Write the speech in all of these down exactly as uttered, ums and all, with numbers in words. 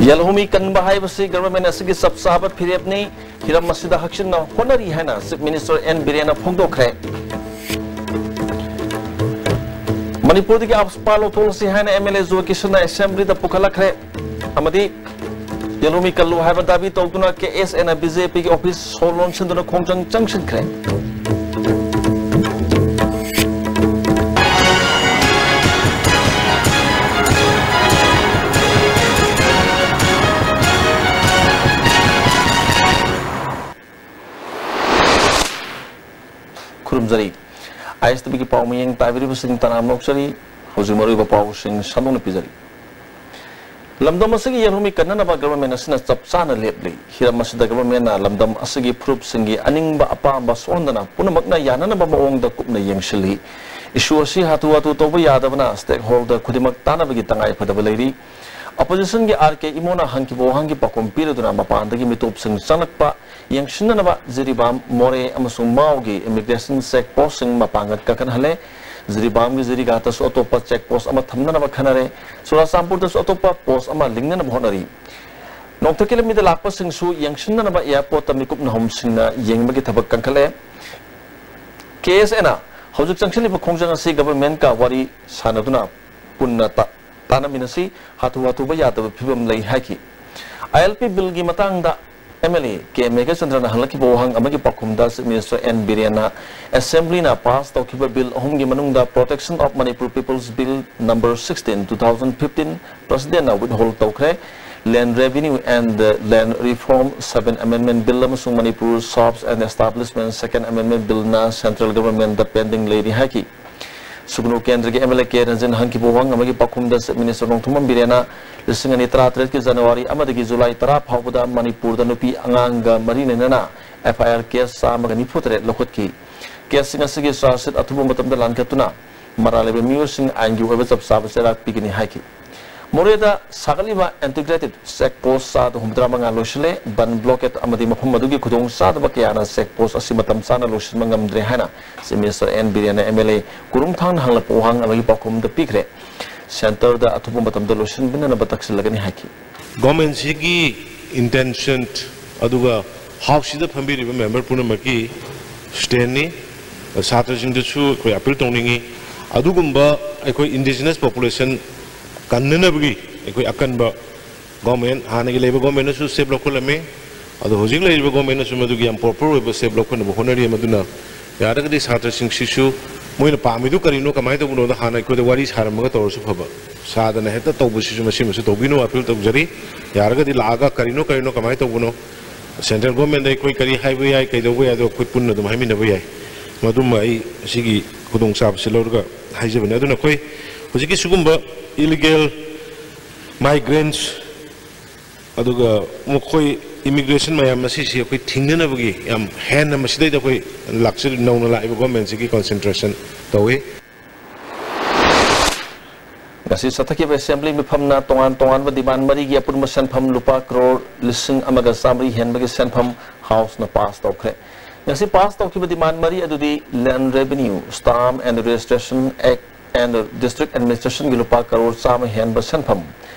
ꯌꯦꯜꯍꯧꯃꯤ ꯀꯟꯕ ꯍꯥꯏꯕꯁꯤ ꯒꯚꯔꯟꯃꯦꯟꯠ ꯑꯁꯤꯒꯤ ꯆꯞ ꯆꯥꯕ ꯐꯤꯔꯦꯞꯅꯤ꯫ ꯍꯤꯔꯝ ꯑꯁꯤꯗ ꯍꯛꯆꯤꯟꯅ ꯍꯣꯠꯅꯔꯤ ꯍꯥꯏꯅ ꯆꯤꯐ ꯃꯤꯅꯤꯁꯇꯔ ꯑꯦꯟ ꯕꯤꯔꯦꯟꯅ ꯐꯣꯡꯗꯣꯛꯈ꯭ꯔꯦ꯫ ꯃꯅꯤꯄꯨꯔꯗꯒꯤ ꯑꯞꯁꯄꯥ ꯂꯧꯊꯣꯛꯂꯁꯤ ꯍꯥꯏꯅ ꯑꯦꯝ ꯑꯦꯜ ꯑꯦ ꯖꯣꯏ ꯀꯤꯁꯟꯅ ꯑꯦꯁꯦꯝꯕ꯭ꯂꯤꯗ ꯄꯨꯈꯠꯂꯛꯈ꯭ꯔꯦ꯫ ꯑꯃꯗꯤ ꯌꯦꯜꯍꯧꯃꯤ ꯀꯜꯂꯨ ꯍꯥꯏꯕ ꯗꯥꯕꯤ ꯇꯧꯗꯨꯅ ꯀꯦ ꯑꯦꯁ ꯑꯦꯅ ꯕꯤ ꯖꯦ ꯄꯤꯒꯤ ꯑꯣꯐꯤꯁ ꯁꯣ ꯂꯣꯟꯁꯤꯟꯗꯨꯅ ꯈꯣꯡꯖꯪ ꯆꯪꯁꯤꯟꯈ꯭ꯔꯦ꯫ ꯈꯨꯔꯨꯝꯖꯔꯤ꯫ ꯑꯥꯏ ꯑꯦꯁ ꯇꯤ ꯚꯤꯒꯤ ꯄꯥꯎ ꯃꯤꯠꯌꯦꯡ ꯇꯥꯕꯤꯔꯤꯕꯁꯤꯡ ꯇꯔꯥꯝꯅ ꯑꯣꯛꯆꯔꯤ꯫ ꯍꯧꯖꯤꯛ ꯃꯔꯨꯑꯣꯏꯕ ꯄꯥꯎꯁꯤꯡ ꯁꯟꯗꯣꯛꯅ ꯄꯤꯖꯔꯤ꯫ ꯂꯝꯗꯝ ꯑꯁꯤꯒꯤ ꯌꯦꯜꯍꯧꯃꯤ ꯀꯟꯅꯅꯕ ꯒꯚꯔꯟꯃꯦꯟꯠ ꯑꯁꯤꯅ ꯆꯞ ꯆꯥꯅ ꯂꯦꯞꯂꯤ꯫ ꯍꯤꯔꯝ ꯑꯁꯤꯗ ꯒꯚꯔꯟꯃꯦꯟꯠꯅ ꯂꯝꯗꯝ ꯑꯁꯤꯒꯤ ꯐꯨꯔꯨꯞꯁꯤꯡꯒꯤ ꯑꯅꯤꯡꯕ ꯑꯄꯥꯝꯕ ꯁꯣꯛꯍꯟꯗꯅ ꯄꯨꯝꯅꯃꯛꯅ ꯌꯥꯅꯅꯕ ꯃꯑꯣꯡꯗ ꯀꯨꯞꯅ ꯌꯦꯡꯁꯤꯜꯂꯤ꯫ ꯏꯁꯨ ꯑꯁꯤ ꯍꯥꯊꯨ ꯍꯥꯊꯨ ꯇꯧꯕ ꯌꯥꯗꯕꯅ ꯁ꯭ꯇꯦꯛꯍꯣꯜꯗꯔ ꯈꯨꯗꯤꯡꯃꯛ ꯇꯥꯟꯅꯕꯒꯤ ꯇꯉꯥꯏꯐꯗꯕ ꯂꯩꯔꯤ꯫ ꯑꯣꯄꯣꯖꯤꯁꯟꯒꯤ ꯑꯥꯔ ꯀꯦ ꯏꯃꯣꯅ ꯍꯪꯈꯤꯕ ꯋꯥꯍꯪꯒꯤ ꯄꯥꯎꯈꯨꯝ ꯄꯤꯔꯗꯨꯅ ꯃꯄꯥꯟꯗꯒꯤ ꯃꯤꯇꯣꯞꯁꯤꯡ ꯆꯪꯂꯛꯄ ꯌꯦꯡꯁꯤꯟꯅꯅꯕ ꯖꯤꯔꯤꯕꯥꯝ, ꯃꯣꯔꯦ ꯑꯃꯁꯨꯡ ꯃꯥꯎꯒꯤ ꯏꯃꯤꯒ꯭ꯔꯦꯁꯟ ꯆꯦꯛ ꯄꯣꯁ꯭ꯠꯁꯤꯡ ꯃꯄꯥꯡꯒꯜ ꯀꯟꯈꯠꯍꯜꯂꯦ꯫ ꯖꯤꯔꯤꯕꯥꯝꯒꯤ ꯖꯤꯔꯤꯒꯥꯠꯇꯁꯨ ꯑꯇꯣꯞꯄ ꯆꯦꯛ ꯄꯣꯁ꯭ꯠ ꯑꯃ ꯊꯝꯅꯅꯕ ꯈꯟꯅꯔꯦ꯫ ꯆꯨꯔꯥꯆꯥꯟꯄꯨꯔꯗꯁꯨ ꯑꯇꯣꯞꯄ ꯄꯣꯁ꯭ꯠ ꯑꯃ ꯂꯤꯡꯅꯅꯕ ꯍꯣꯠꯅꯔꯤ꯫ ꯅꯣꯡꯊꯛꯀꯤ ꯂꯝꯕꯤꯗ ꯂꯥꯛꯄꯁꯤꯡꯁꯨ ꯌꯦꯡꯁꯤꯟꯅꯅꯕ ꯑꯦꯌꯥꯔꯄꯣꯔꯠꯇ ꯃꯤꯀꯨꯞ ꯅꯍꯨꯝꯁꯤꯡꯅ ꯌꯦꯡꯕꯒꯤ ꯊꯕꯛ ꯀꯟꯈꯠꯂꯦ꯫ ꯀꯦ ꯑꯦꯁ ꯑꯦꯅ ꯍꯧꯖꯤꯛ ꯆꯪꯁꯤꯜꯂꯤꯕ ꯈꯣꯡꯖꯪ ꯑꯁꯤ ꯒꯚꯔꯟꯃꯦꯟꯠꯀ ꯋꯥꯔꯤ ꯁꯥꯟꯅꯗꯨꯅ ꯄꯨꯟꯅ ꯇ-, ꯇꯥꯟꯅꯃꯤꯟꯅꯁꯤ, ꯍꯥꯊꯨ ꯍꯥꯊꯨꯕ ꯌꯥꯗꯕ ꯐꯤꯕꯝ ꯂꯩ ꯍꯥꯏꯈꯤ꯫ ꯑꯥꯏ ꯑꯦꯜ ꯄꯤ ꯕꯤꯜꯒꯤ ꯃꯇꯥꯡꯗ ꯑꯦꯝ ꯑꯦꯜ ꯑꯦ ꯀꯦ ꯃꯦꯘꯆꯟꯗ꯭ꯔꯅ ꯍꯪꯂꯛꯈꯤꯕ ꯋꯥꯍꯪ ꯑꯃꯒꯤ ꯄꯥꯎꯈꯨꯝꯗ ꯆꯤꯐ ꯃꯤꯅꯤꯁꯇꯔ ꯑꯦꯟ ꯕꯤꯔꯦꯟꯅ ꯑꯦꯁꯦꯝꯕ꯭ꯂꯤꯅ ꯄꯥꯁ ꯇꯧꯈꯤꯕ ꯕꯤꯜ ꯑꯍꯨꯝꯒꯤ ꯃꯅꯨꯡꯗ Protection of Manipur People's Bill number sixteen, two thousand fifteen ꯄ꯭ꯔꯁꯤꯗꯦꯟꯅ ꯋꯤꯠꯍꯣꯜ ꯇꯧꯈ꯭ꯔꯦ꯫ Land Revenue and Land Reform seven Amendment Bill ꯑꯃꯁꯨꯡ Manipur Shops and Establishment Second Amendment Billꯅ central ꯒꯚꯔꯟꯃꯦꯟꯠꯇ ꯄꯦꯟꯗꯤꯡ ꯂꯩꯔꯤ ꯍꯥꯏꯈꯤ꯫ ꯁꯨꯒꯅꯨ ꯀꯦꯟꯗ꯭ꯔꯒꯤ M L A K Ranjan ꯍꯪꯈꯤꯕ ꯋꯥꯍꯪ ꯑꯃꯒꯤ ꯄꯥꯎꯈꯨꯝꯗ ꯆꯤꯐ ꯃꯤꯅꯤꯁꯇꯔ ꯅꯣꯡꯊꯣꯝꯕꯝ ꯕꯤꯔꯦꯟꯅ ꯂꯤꯁꯤꯡ ꯑꯅꯤ ꯇꯔꯥꯇꯔꯦꯠꯀꯤ ꯖꯅꯋꯥꯔꯤ ꯑꯃꯗꯒꯤ ꯖꯨꯂꯥꯏ ꯇꯔꯥ ꯐꯥꯎꯕꯗ ꯃꯅꯤꯄꯨꯔꯗ ꯅꯨꯄꯤ ꯑꯉꯥꯡꯒ ꯃꯔꯤ ꯂꯩꯅꯅ ꯑꯦꯐ ꯑꯥꯏ ꯑꯥꯔ ꯀꯦꯁ ꯆꯥꯝꯃꯒ ꯅꯤꯐꯨ ꯇꯔꯦꯠ ꯂꯧꯈꯠꯈꯤ꯫ ꯀꯦꯁꯁꯤꯡ ꯑꯁꯤꯒꯤ ꯆꯥꯔꯖꯁꯤꯠ ꯑꯊꯨꯕ ꯃꯇꯝꯗ ꯂꯥꯟꯈꯠꯇꯨꯅ ꯃꯔꯥꯜ ꯂꯩꯕ ꯃꯤꯑꯣꯏꯁꯤꯡ ꯑꯥꯏꯟꯒꯤ ꯑꯣꯏꯕ ꯆꯞ ꯆꯥꯕ ꯆꯩꯔꯥꯛ ꯄꯤꯒꯅꯤ ꯍꯥꯏꯈꯤ꯫ ꯃꯣꯔꯦꯗ ꯁꯥꯒꯠꯂꯤꯕ ꯏꯟꯇꯤꯒ꯭ꯔꯦꯇꯦꯗ ꯆꯦꯛ ꯄꯣꯁ꯭ꯠ ꯆꯥꯗ ꯍꯨꯝꯐꯨꯇꯔꯥ ꯃꯉꯥ ꯂꯣꯏꯁꯤꯜꯂꯦ꯫ ꯕꯟ, ꯕ꯭ꯂꯣꯀꯦꯗ ꯑꯃꯗꯤ ꯃꯐꯝ ꯑꯗꯨꯒꯤ ꯈꯨꯗꯣꯡ ꯆꯥꯗꯕ ꯀꯌꯥꯅ ꯆꯦꯛ ꯄꯣꯁ꯭ꯠ ꯑꯁꯤ ꯃꯇꯝ ꯆꯥꯅ ꯂꯣꯏꯁꯤꯟꯕ ꯉꯝꯗ꯭ꯔꯦ ꯍꯥꯏꯅ ꯆꯤꯐ ꯃꯤꯅꯤꯁꯇꯔ ꯑꯦꯟ ꯕꯤꯔꯦꯟꯅ ꯑꯦꯝ ꯑꯦꯜ ꯑꯦ ꯀꯨꯔꯨꯝꯊꯥꯡꯅ ꯍꯪꯂꯛꯄ ꯋꯥꯍꯪ ꯑꯃꯒꯤ ꯄꯥꯎꯈꯨꯝꯗ ꯄꯤꯈ꯭ꯔꯦ꯫ ꯁꯦꯟꯇꯔꯗ ꯑꯊꯨꯕ ꯃꯇꯝꯗ ꯂꯣꯏꯁꯤꯟꯕꯤꯅꯅꯕ ꯇꯛꯁꯤꯜꯂꯒꯅꯤ ꯍꯥꯏꯈꯤ꯫ ꯒꯣꯔꯃꯦꯟꯁꯤꯒꯤ ꯏꯟꯇꯦꯟꯁꯟ ꯑꯗꯨꯒ ꯍꯥꯎꯁꯁꯤꯗ ꯐꯝꯕꯤꯔꯤꯕ ꯃꯦꯝꯕꯔ ꯄꯨꯝꯅꯃꯛꯀꯤ ꯁ꯭ꯇꯦꯟꯅꯤ꯫ ꯁꯥꯇ꯭ꯔꯁꯤꯡꯗꯁꯨ ꯑꯩꯈꯣꯏ ꯑꯄꯤꯜ ꯇꯧꯅꯤꯡꯉꯤ, ꯑꯗꯨꯒꯨꯝꯕ ꯑꯩꯈꯣꯏ ꯏꯟꯗꯤꯖꯤꯅꯁ ꯄꯣꯄꯨꯂꯦꯁꯟ ꯀꯟꯅꯅꯕꯒꯤ ꯑꯩꯈꯣꯏ ꯑꯀꯟꯕ ꯒꯣꯔꯃꯦꯟ, ꯍꯥꯟꯅꯒꯤ ꯂꯩꯕ ꯒꯣꯔꯃꯦꯟꯅꯁꯨ ꯁ꯭ꯇꯦꯞ ꯂꯧꯈꯠꯂꯝꯃꯤ, ꯑꯗꯣ ꯍꯧꯖꯤꯛ ꯂꯩꯔꯤꯕ ꯒꯣꯔꯃꯦꯟꯅꯁꯨ ꯃꯗꯨꯒꯤ ꯌꯥꯝ ꯄ꯭ꯔꯣꯄꯔ ꯑꯣꯏꯕ ꯁ꯭ꯇꯦꯞ ꯂꯧꯈꯠꯅꯕ ꯍꯣꯠꯅꯔꯤ꯫ ꯃꯗꯨꯅ ꯌꯥꯔꯒꯗꯤ ꯁꯥꯇ꯭ꯔꯁꯤꯡꯁꯤꯁꯨ ꯃꯣꯏꯅ ꯄꯥꯝꯃꯤꯗꯨ ꯀꯔꯤꯅꯣ, ꯀꯃꯥꯏꯅ ꯇꯧꯕꯅꯣꯗ ꯍꯥꯟꯅ ꯑꯩꯈꯣꯏꯗ ꯋꯥꯔꯤ ꯁꯥꯔꯝꯃꯒ ꯇꯧꯔꯁꯨ ꯐꯕ, ꯁꯥꯗꯅ ꯍꯦꯛꯇ ꯇꯧꯕꯁꯤꯁꯨ ꯃꯁꯤꯃꯁꯨ ꯇꯧꯕꯤꯅꯨ, ꯑꯄꯤꯜ ꯇꯧꯖꯔꯤ꯫ ꯌꯥꯔꯒꯗꯤ ꯂꯥꯛꯑꯒ ꯀꯔꯤꯅꯣ ꯀꯔꯤꯅꯣ ꯀꯃꯥꯏꯅ ꯇꯧꯕꯅꯣ, ꯁꯦꯟꯇ꯭ꯔꯦꯜ ꯒꯣꯔꯃꯦꯟꯗ ꯑꯩꯈꯣꯏ ꯀꯔꯤ ꯍꯥꯏꯕ ꯌꯥꯏ, ꯀꯩꯗꯧꯕ ꯌꯥꯏ, ꯑꯗꯣ ꯑꯩꯈꯣꯏ ꯄꯨꯟꯅ ꯑꯗꯨꯝ ꯍꯥꯏꯃꯤꯟꯅꯕ ꯌꯥꯏ꯫ ꯃꯗꯨꯃ ꯑꯩ ꯁꯤꯒꯤ ꯈꯨꯗꯣꯡꯆꯥꯕꯁꯤ ꯂꯧꯔꯒ ꯍꯥꯏꯖꯕꯅꯤ꯫ ꯑꯗꯨꯅ ꯑꯩꯈꯣꯏ ꯍꯧꯖꯤꯛꯀꯤ ꯁꯤꯒꯨꯝꯕ ꯏꯂꯤꯒꯦꯜ ꯃꯥꯏꯒ꯭ꯔꯦꯟꯁ ꯑꯗꯨꯒ ꯃꯈꯣꯏ ꯏꯃꯤꯒ꯭ꯔꯦꯁꯟ ꯃꯌꯥꯝ ꯑꯁꯤꯁꯤ ꯑꯩꯈꯣꯏ ꯊꯤꯡꯅꯅꯕꯒꯤ ꯌꯥꯝ ꯍꯦꯟꯅ ꯃꯁꯤꯗꯩꯗ ꯑꯩꯈꯣꯏ ꯂꯥꯛꯆ-, ꯅꯧꯅ ꯂꯥꯛꯏꯕ ꯒꯣꯔꯃꯦꯟꯁꯤꯒꯤ ꯀꯣꯟꯁꯦꯟꯇ꯭ꯔꯦꯁꯟ ꯇꯧꯏ꯫ ꯉꯁꯤ ꯆꯠꯊꯈꯤꯕ ꯑꯦꯁꯦꯝꯕ꯭ꯂꯤ ꯃꯤꯐꯝꯅ ꯇꯣꯉꯥꯟ ꯇꯣꯉꯥꯟꯕ ꯗꯤꯃꯥꯟ ꯃꯔꯤꯒꯤ ꯑꯄꯨꯟꯕ ꯁꯦꯟꯐꯝ ꯂꯨꯄꯥ ꯀ꯭ꯔꯣꯔ ꯂꯤꯁꯤꯡ ꯑꯃꯒ ꯆꯥꯃꯔꯤ ꯍꯦꯟꯕꯒꯤ ꯁꯦꯟꯐꯝ ꯍꯥꯎꯁꯅ ꯄꯥꯁ ꯇꯧꯈ꯭ꯔꯦ꯫ ꯉꯁꯤ ꯄꯥꯁ ꯇꯧꯈꯤꯕ ꯗꯤꯃꯥꯟ ꯃꯔꯤ ꯑꯗꯨꯗꯤ Land Revenue, Stamp and Registration Act and District Administrationꯒꯤ ꯂꯨꯄꯥ ꯀꯔꯣꯔ ꯆꯥꯝꯃ ꯍꯦꯟꯕ ꯁꯦꯟꯐꯝ,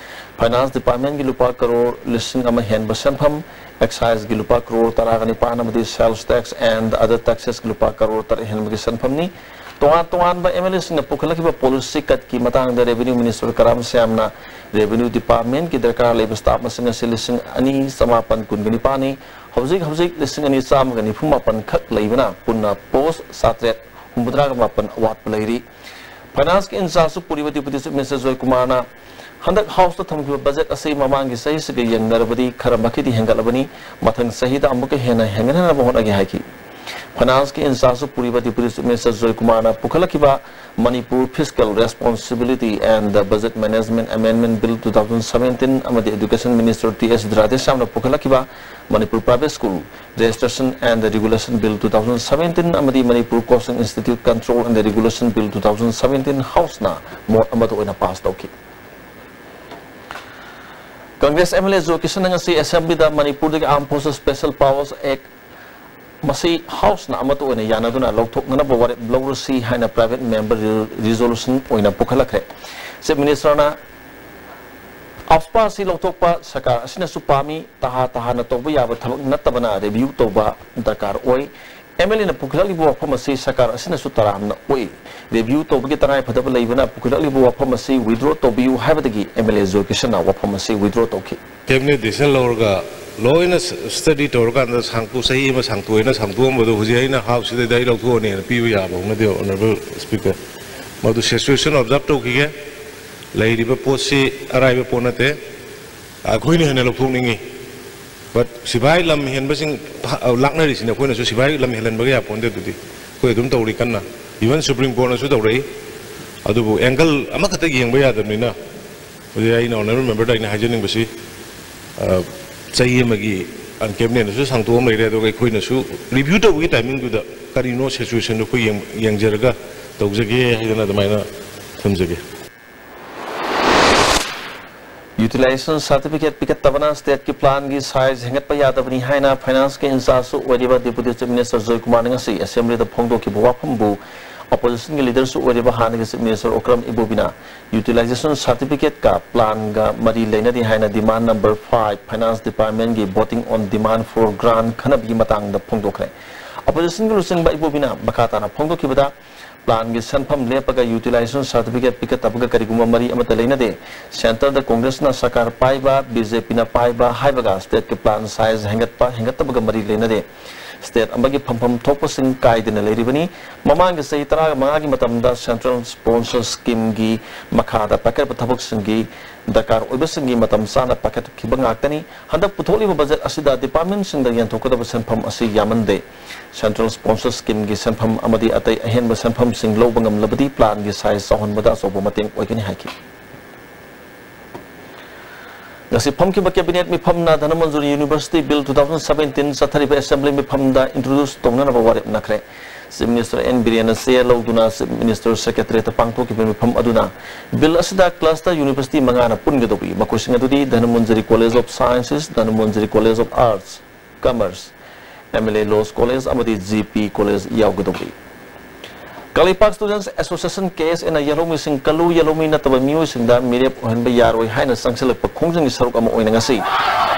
Finance Departmentꯒꯤ ꯂꯨꯄꯥ ꯀꯔꯣꯔ ꯂꯤꯁꯤꯡ ꯑꯃ ꯍꯦꯟꯕ ꯁꯦꯟꯐꯝ, Exciseꯒꯤ ꯂꯨꯄꯥ ꯀꯔꯣꯔ ꯇꯔꯥꯒ ꯅꯤꯄꯥꯟ ꯑꯃꯗꯤ Sales Tax and Other Taxesꯀꯤ ꯂꯨꯄꯥ ꯀꯔꯣꯔ ꯇꯔꯦꯠ ꯍꯦꯟꯕꯒꯤ ꯁꯦꯟꯐꯝꯅꯤ꯫ ꯇꯣꯉꯥꯟ ꯇꯣꯉꯥꯟꯕ MLAꯁꯤꯡꯅ ꯄꯨꯈꯠꯂꯛꯈꯤꯕ policy cutꯀꯤ ꯃꯇꯥꯡꯗ Revenue Minister ꯀꯔꯥꯝ ꯁ꯭ꯌꯥꯝꯅ Revenue Departmentꯀꯤ ꯗꯔꯀꯥꯔ ꯂꯩꯕ staff ꯃꯁꯤꯡ ꯑꯁꯤ ꯂꯤꯁꯤꯡ ꯑꯅꯤ ꯆꯃꯥꯄꯟ ꯀꯨꯟꯒ ꯅꯤꯄꯥꯟꯅꯤ꯫ ꯍꯧꯖꯤꯛ ꯍꯧꯖꯤꯛ ꯂꯤꯁꯤꯡ ꯑꯅꯤ ꯆꯥꯝꯃꯒ ꯅꯤꯐꯨ ꯃꯥꯄꯟ ꯈꯛ ꯂꯩꯕꯅ ꯄꯨꯟꯅ post ꯆꯥꯇ꯭ꯔꯦꯠ ꯍꯨꯝꯐꯨꯇꯔꯥꯒ ꯃꯥꯄꯟ ꯑꯋꯥꯠꯄ ꯂꯩꯔꯤ꯫ Financeꯀꯤ in chargeꯇ ꯄꯨꯔꯤꯕ Deputy Chief Minister ꯖꯣꯏꯀꯨꯃꯥꯔꯅ ꯍꯟꯗꯛ Houseꯇ ꯊꯝꯈꯤꯕ budget ꯑꯁꯤ ꯃꯃꯥꯡꯒꯤ ꯆꯍꯤꯁꯤꯒ ꯌꯦꯡꯅꯔꯕꯗꯤ ꯈꯔ ꯃꯈꯩꯗꯤ ꯍꯦꯟꯒꯠꯂꯕꯅꯤ, ꯃꯊꯪ ꯆꯍꯤꯗ ꯑꯃꯨꯛꯀ ꯍꯦꯟꯅ ꯍꯦꯟꯒꯠꯍꯟꯅꯕ ꯍꯣꯠꯅꯒꯦ ꯍꯥꯏꯈꯤ꯫ Financeꯀꯤ in chargeꯇ ꯄꯨꯔꯤꯕ Deputy Chief Minister ꯖꯣꯏꯀꯨꯃꯥꯔꯅ ꯄꯨꯈꯠꯂꯛꯈꯤꯕ Manipur Fiscal Responsibility and the Budget Management Amendment Bill two thousand seventeen ꯑꯃꯗꯤ Education Minister T S ꯔꯥꯙꯦꯁ꯭ꯌꯥꯝꯅ ꯄꯨꯈꯠꯂꯛꯈꯤꯕ Manipur Private School Registration and Regulation Bill two thousand seventeen ꯑꯃꯗꯤ Manipur Coaching Institute Control and Regulation Bill two thousand seventeen Houseꯅ ꯃꯣꯠ ꯑꯃꯗ ꯑꯣꯏꯅ pass ꯇꯧꯈꯤ꯫ Congress MLA ꯖꯣꯏ ꯀꯤꯁꯟꯅ ꯉꯁꯤ ꯑꯦꯁꯦꯝꯕ꯭ꯂꯤꯗ ꯃꯅꯤꯄꯨꯔꯗꯒꯤ Armed Forces Special Powers Act ꯃꯁꯤ Houseꯅ ꯑꯃꯠꯇ ꯑꯣꯏꯅ ꯌꯥꯅꯗꯨꯅ ꯂꯧꯊꯣꯛꯅꯅꯕ ꯋꯥꯔꯦꯞ ꯂꯧꯔꯁꯤ ꯍꯥꯏꯅ private member resolution ꯑꯣꯏꯅ ꯄꯨꯈꯠꯂꯛꯈ꯭ꯔꯦ꯫ Chief Ministerꯅ ꯑꯞꯁꯄꯥ ꯑꯁꯤ ꯂꯧꯊꯣꯛꯄ ꯁꯔꯀꯥꯔ ꯑꯁꯤꯅꯁꯨ ꯄꯥꯝꯃꯤ꯫ ꯇꯍꯥ ꯇꯍꯥꯅ ꯇꯧꯕ ꯌꯥꯕ ꯊꯕꯛ ꯅꯠꯇꯕꯅ ꯔꯤꯚ꯭ꯌꯨ ꯇꯧꯕ ꯗꯔꯀꯥꯔ ꯑꯣꯏ꯫ ꯑꯦꯝ ꯑꯦꯜ ꯑꯦꯅ ꯄꯨꯈꯠꯂꯛꯂꯤꯕ ꯋꯥꯐꯝ ꯑꯁꯤ ꯁꯔꯀꯥꯔ ꯑꯁꯤꯅꯁꯨ ꯇꯔꯥꯝꯅ ꯑꯣꯛꯏ꯫ ꯔꯤꯚ꯭ꯌꯨ ꯇꯧꯕꯒꯤ ꯇꯉꯥꯏ ꯐꯗꯕ ꯂꯩꯕꯅ ꯄꯨꯈꯠꯂꯛꯂꯤꯕ ꯋꯥꯐꯝ ꯑꯁꯤ ꯋꯤꯗ꯭ꯔꯣ ꯇꯧꯕꯤꯌꯨ ꯍꯥꯏꯕꯗꯒꯤ ꯑꯦꯝ ꯑꯦꯜ ꯑꯦ ꯖꯣꯏ ꯀꯤꯁꯟꯅ ꯋꯥꯐꯝ ꯑꯁꯤ ꯋꯤꯗ꯭ꯔꯣ ꯇꯧꯈꯤ꯫ ꯀꯦꯕꯤꯅꯦꯠ ꯗꯤꯁꯤꯖꯟ ꯂꯧꯔꯒ ꯂꯣꯏꯅ ꯁ-, ꯁ꯭ꯇꯗꯤ ꯇꯧꯔꯀꯥꯟꯗ ꯁꯥꯡꯇꯣꯛ-, ꯆꯍꯤ ꯑꯃ ꯁꯥꯡꯇꯣꯛꯑꯦꯅ ꯁꯥꯡꯇꯣꯛꯑꯝꯕꯗꯣ ꯍꯧꯖꯤꯛ ꯑꯩꯅ ꯍꯥꯎꯁꯁꯤꯗ ꯑꯩ ꯂꯧꯊꯣꯛꯑꯅꯦꯅ ꯄꯤꯕ ꯌꯥꯕ ꯍꯧꯅꯗꯦ, ꯑꯣꯅꯔꯦꯕꯜ ꯁ꯭ꯄꯤꯀꯔ꯫ ꯃꯗꯨ ꯁꯤꯆꯨꯋꯦꯁꯟ ꯑꯣꯕꯖꯥꯔꯕ ꯇꯧꯈꯤꯒꯦ꯫ ꯂꯩꯔꯤꯕ ꯄꯣꯠꯁꯤ ꯑꯔꯥꯏꯕ ꯄꯣꯠ ꯅꯠꯇꯦ, ꯑꯩꯈꯣꯏꯅ ꯍꯦꯟꯅ ꯂꯧꯊꯣꯛꯅꯤꯡꯉꯤ꯫ ꯕꯠ ꯁꯤꯐꯥꯏ ꯂꯝ ꯍꯦꯟꯕꯁꯤꯡ ꯐ-, ꯂꯥꯛꯅꯔꯤꯁꯤꯅ ꯑꯩꯈꯣꯏꯅꯁꯨ ꯁꯤꯐꯥꯏ ꯂꯝ ꯍꯦꯜꯍꯟꯕꯒ ꯌꯥꯄꯣꯟꯗꯦ꯫ ꯑꯗꯨꯗꯤ ꯑꯩꯈꯣꯏ ꯑꯗꯨꯝ ꯇꯧꯔꯤ ꯀꯟꯅ, ꯏꯚꯟ ꯁꯨꯄ꯭ꯔꯤꯝ ꯀꯣꯔꯠꯅꯁꯨ ꯇꯧꯔꯛꯏ꯫ ꯑꯗꯨꯕꯨ ꯑꯦꯡꯒꯜ ꯑꯃꯈꯛꯇ ꯌꯦꯡꯕ ꯌꯥꯗꯕꯅꯤꯅ, ꯍꯧꯖꯤꯛ ꯑꯩꯅ ꯑꯣꯅꯔꯦꯕꯜ ꯃꯦꯝꯕꯔꯗ ꯑꯩꯅ ꯍꯥꯏꯖꯅꯤꯡꯕꯁꯤ, ꯑ, ꯆꯍꯤ ꯑꯃꯒꯤ ꯀꯦꯕꯤꯅꯦꯠꯅꯁꯨ ꯁꯥꯡꯗꯣꯛꯑꯝ ꯂꯩꯔꯦ, ꯑꯗꯨꯒ ꯑꯩꯈꯣꯏꯅꯁꯨ ꯔꯤꯚ꯭ꯌꯨ ꯇꯧꯕꯒꯤ ꯇꯥꯏꯃꯤꯡꯗꯨꯗ ꯀꯔꯤꯅꯣ ꯁꯤꯆꯨꯋꯦꯁꯟꯗꯨ ꯑꯩꯈꯣꯏ ꯌꯦꯡ-, ꯌꯦꯡꯖꯔꯒ ꯇꯧꯖꯒꯦ ꯍꯥꯏꯗꯅ ꯑꯗꯨꯃꯥꯏꯅ ꯊꯝꯖꯒꯦ꯫ ꯌꯨꯇꯤꯂꯥꯏꯖꯦꯁꯟ ꯁꯥꯔꯇꯤꯐꯤꯀꯦꯠ ꯄꯤꯈꯠꯇꯕꯅ ꯁ꯭ꯇꯦꯠꯀꯤ ꯄ꯭ꯂꯥꯟꯒꯤ ꯁꯥꯏꯖ ꯍꯦꯟꯒꯠꯄ ꯌꯥꯗꯕꯅꯤ ꯍꯥꯏꯅ ꯐꯥꯏꯅꯥꯟꯁꯀꯤ ꯏꯟꯆꯥꯔꯖꯁꯨ ꯑꯣꯏꯔꯤꯕ ꯗꯦꯄꯨꯇꯤ ꯆꯤꯐ ꯃꯤꯅꯤꯁꯇꯔ ꯖꯣꯏ ꯀꯨꯃꯥꯔꯅ ꯉꯁꯤ ꯑꯦꯁꯦꯝꯕ꯭ꯂꯤꯗ ꯐꯣꯡꯗꯣꯛꯈꯤꯕ ꯋꯥꯐꯝꯕꯨ ꯑꯣꯄꯣꯖꯤꯁꯟꯒꯤ ꯂꯤꯗꯔꯁꯨ ꯑꯣꯏꯔꯤꯕ ꯍꯥꯟꯅꯒꯤ ꯆꯤꯐ ꯃꯤꯅꯤꯁꯇꯔ ꯑꯣꯀ꯭ꯔꯝ ꯏꯕꯣꯕꯤꯅ ꯌꯨꯇꯤꯂꯥꯏꯖꯦꯁꯟ ꯁꯥꯔꯇꯤꯐꯤꯀꯦꯠꯀ ꯄ꯭ꯂꯥꯟꯒ ꯃꯔꯤ ꯂꯩꯅꯗꯦ ꯍꯥꯏꯅ ꯗꯤꯃꯥꯟ ꯅꯝꯕꯔ ꯐꯥꯏꯚ, ꯐꯥꯏꯅꯥꯟꯁ ꯗꯤꯄꯥꯔꯠꯃꯦꯟꯒꯤ ꯚꯣꯇꯤꯡ ꯑꯣꯟ ꯗꯤꯃꯥꯟ ꯐꯣꯔ ꯒ꯭ꯔꯥꯟ ꯈꯟꯅꯕꯒꯤ ꯃꯇꯥꯡꯗ ꯐꯣꯡꯗꯣꯛꯈ꯭ꯔꯦ꯫ ꯑꯣꯄꯣꯖꯤꯁꯟꯒꯤ ꯂꯨꯆꯤꯡꯕ ꯏꯕꯣꯕꯤꯅ ꯃꯈꯥ ꯇꯥꯅ ꯐꯣꯡꯗꯣꯛꯈꯤꯕꯗ, ꯄ꯭ꯂꯥꯟꯒꯤ ꯁꯦꯟꯐꯝ ꯂꯦꯞꯄꯒ ꯌꯨꯇꯤꯂꯥꯏꯖꯦꯁꯟ ꯁꯥꯔꯇꯤꯐꯤꯀꯦꯠ ꯄꯤꯈꯠꯇꯕꯒ ꯀꯔꯤꯒꯨꯝꯕ ꯃꯔꯤ ꯑꯃꯠꯇ ꯂꯩꯅꯗꯦ꯫ ꯁꯦꯟꯇꯔꯗ ꯀꯣꯡꯒ꯭ꯔꯦꯁꯅ ꯁꯔꯀꯥꯔ ꯄꯥꯏꯕ, ꯕꯤ ꯖꯦ ꯄꯤꯅ ꯄꯥꯏꯕ ꯍꯥꯏꯕꯒ ꯁ꯭ꯇꯦꯠꯀꯤ ꯄ꯭ꯂꯥꯟ ꯁꯥꯏꯖ ꯍꯦꯟꯒꯠꯄ, ꯍꯦꯟꯒꯠꯇꯕꯒ ꯃꯔꯤ ꯂꯩꯅꯗꯦ꯫ ꯁ꯭ꯇꯦꯠ ꯑꯃꯒꯤ ꯐꯝꯐꯝ ꯊꯣꯛꯄꯁꯤꯡ ꯀꯥꯏꯗꯅ ꯂꯩꯔꯤꯕꯅꯤ꯫ ꯃꯃꯥꯡꯒꯤ ꯆꯍꯤ ꯇꯔꯥꯃꯉꯥꯒꯤ ꯃꯇꯝꯗ ꯁꯦꯟꯇ꯭ꯔꯦꯜ ꯁ꯭ꯄꯣꯟꯁꯔ ꯁ꯭ꯀꯤꯝꯒꯤ ꯃꯈꯥꯗ ꯄꯥꯏꯈꯠꯄ ꯊꯕꯛꯁꯤꯡꯒꯤ ꯗꯔꯀꯥꯔ ꯑꯣꯏꯕꯁꯤꯡꯒꯤ ꯃꯇꯝ ꯆꯥꯅ ꯄꯥꯏꯈꯠꯈꯤꯕ ꯉꯥꯛꯇꯅꯤ꯫ ꯍꯟꯗꯛ ꯄꯨꯊꯣꯛꯂꯤꯕ ꯕꯖꯦꯠ ꯑꯁꯤꯗ ꯗꯤꯄꯥꯔꯠꯃꯦꯟꯁꯤꯡꯗ ꯌꯦꯟꯊꯣꯛꯀꯗꯕ ꯁꯦꯟꯐꯝ ꯑꯁꯤ ꯌꯥꯝꯃꯟꯗꯦ꯫ ꯁꯦꯟꯇ꯭ꯔꯦꯜ ꯁ꯭ꯄꯣꯟꯁꯔ ꯁ꯭ꯀꯤꯝꯒꯤ ꯁꯦꯟꯐꯝ ꯑꯃꯗꯤ ꯑꯇꯩ ꯑꯍꯦꯟꯕ ꯁꯦꯟꯐꯝꯁꯤꯡ ꯂꯧꯕ ꯉꯝꯂꯕꯗꯤ ꯄ꯭ꯂꯥꯟꯒꯤ ꯁꯥꯏꯖ ꯆꯥꯎꯍꯟꯕꯗ ꯑꯆꯧꯕ ꯃꯇꯦꯡ ꯑꯣꯏꯒꯅꯤ ꯍꯥꯏꯈꯤ꯫ ꯉꯁꯤ ꯐꯝꯈꯤꯕ ꯀꯦꯕꯤꯅꯦꯠ ꯃꯤꯐꯝꯅ Dhanamanjuri university bill two thousand seventeen ꯆꯠꯊꯔꯤꯕ ꯑꯦꯁꯦꯝꯕ꯭ꯂꯤ ꯃꯤꯐꯝꯗ ꯏꯟꯇ꯭ꯔꯣꯗ꯭ꯌꯨꯁ ꯇꯧꯅꯅꯕ ꯋꯥꯔꯦꯞ ꯅꯈ꯭ꯔꯦ꯫ ꯆꯤꯐ ꯃꯤꯅꯤꯁꯇꯔ ꯑꯦꯟ ꯕꯤꯔꯦꯟꯅ ꯆꯦ ꯂꯧꯗꯨꯅ ꯆꯤꯐ ꯃꯤꯅꯤꯁꯇꯔ ꯁꯦꯀ꯭ꯔꯦꯇꯔꯤꯌꯦꯠꯇ ꯄꯥꯡꯊꯣꯛꯈꯤꯕ ꯃꯤꯐꯝ ꯑꯗꯨꯅ ꯕꯤꯜ ꯑꯁꯤꯗ ꯀ꯭ꯂꯁꯇꯔ ꯌꯨꯅꯤꯚꯔꯁꯤꯇꯤ ꯃꯉꯥꯅ ꯄꯨꯟꯒꯗꯧꯔꯤ꯫ ꯃꯈꯣꯏꯁꯤꯡ ꯑꯗꯨꯗꯤ Dhanamanjuri college of sciences, Dhanamanjuri college of arts, commerce, M L A ꯂꯣꯁ ꯀꯣꯂꯦꯖ ꯑꯃꯗꯤ ꯖꯤ ꯄꯤ ꯀꯣꯂꯦꯖ ꯌꯥꯎꯒꯗꯧꯔꯤ꯫ Kangleipak Students Association, K S ꯑꯦꯅ ꯌꯦꯜꯍꯧꯃꯤꯁꯤꯡ ꯀꯜꯂꯨ, ꯌꯦꯜꯍꯧꯃꯤ ꯅꯠꯇꯕ ꯃꯤꯑꯣꯏꯁꯤꯡꯗ ꯃꯤꯔꯦꯞ ꯑꯣꯏꯍꯟꯕ ꯌꯥꯔꯣꯏ ꯍꯥꯏꯅ ꯆꯪꯁꯤꯜꯂꯛꯄ ꯈꯣꯡꯖꯪꯒꯤ ꯁꯔꯨꯛ ꯑꯃ ꯑꯣꯏꯅ ꯉꯁꯤ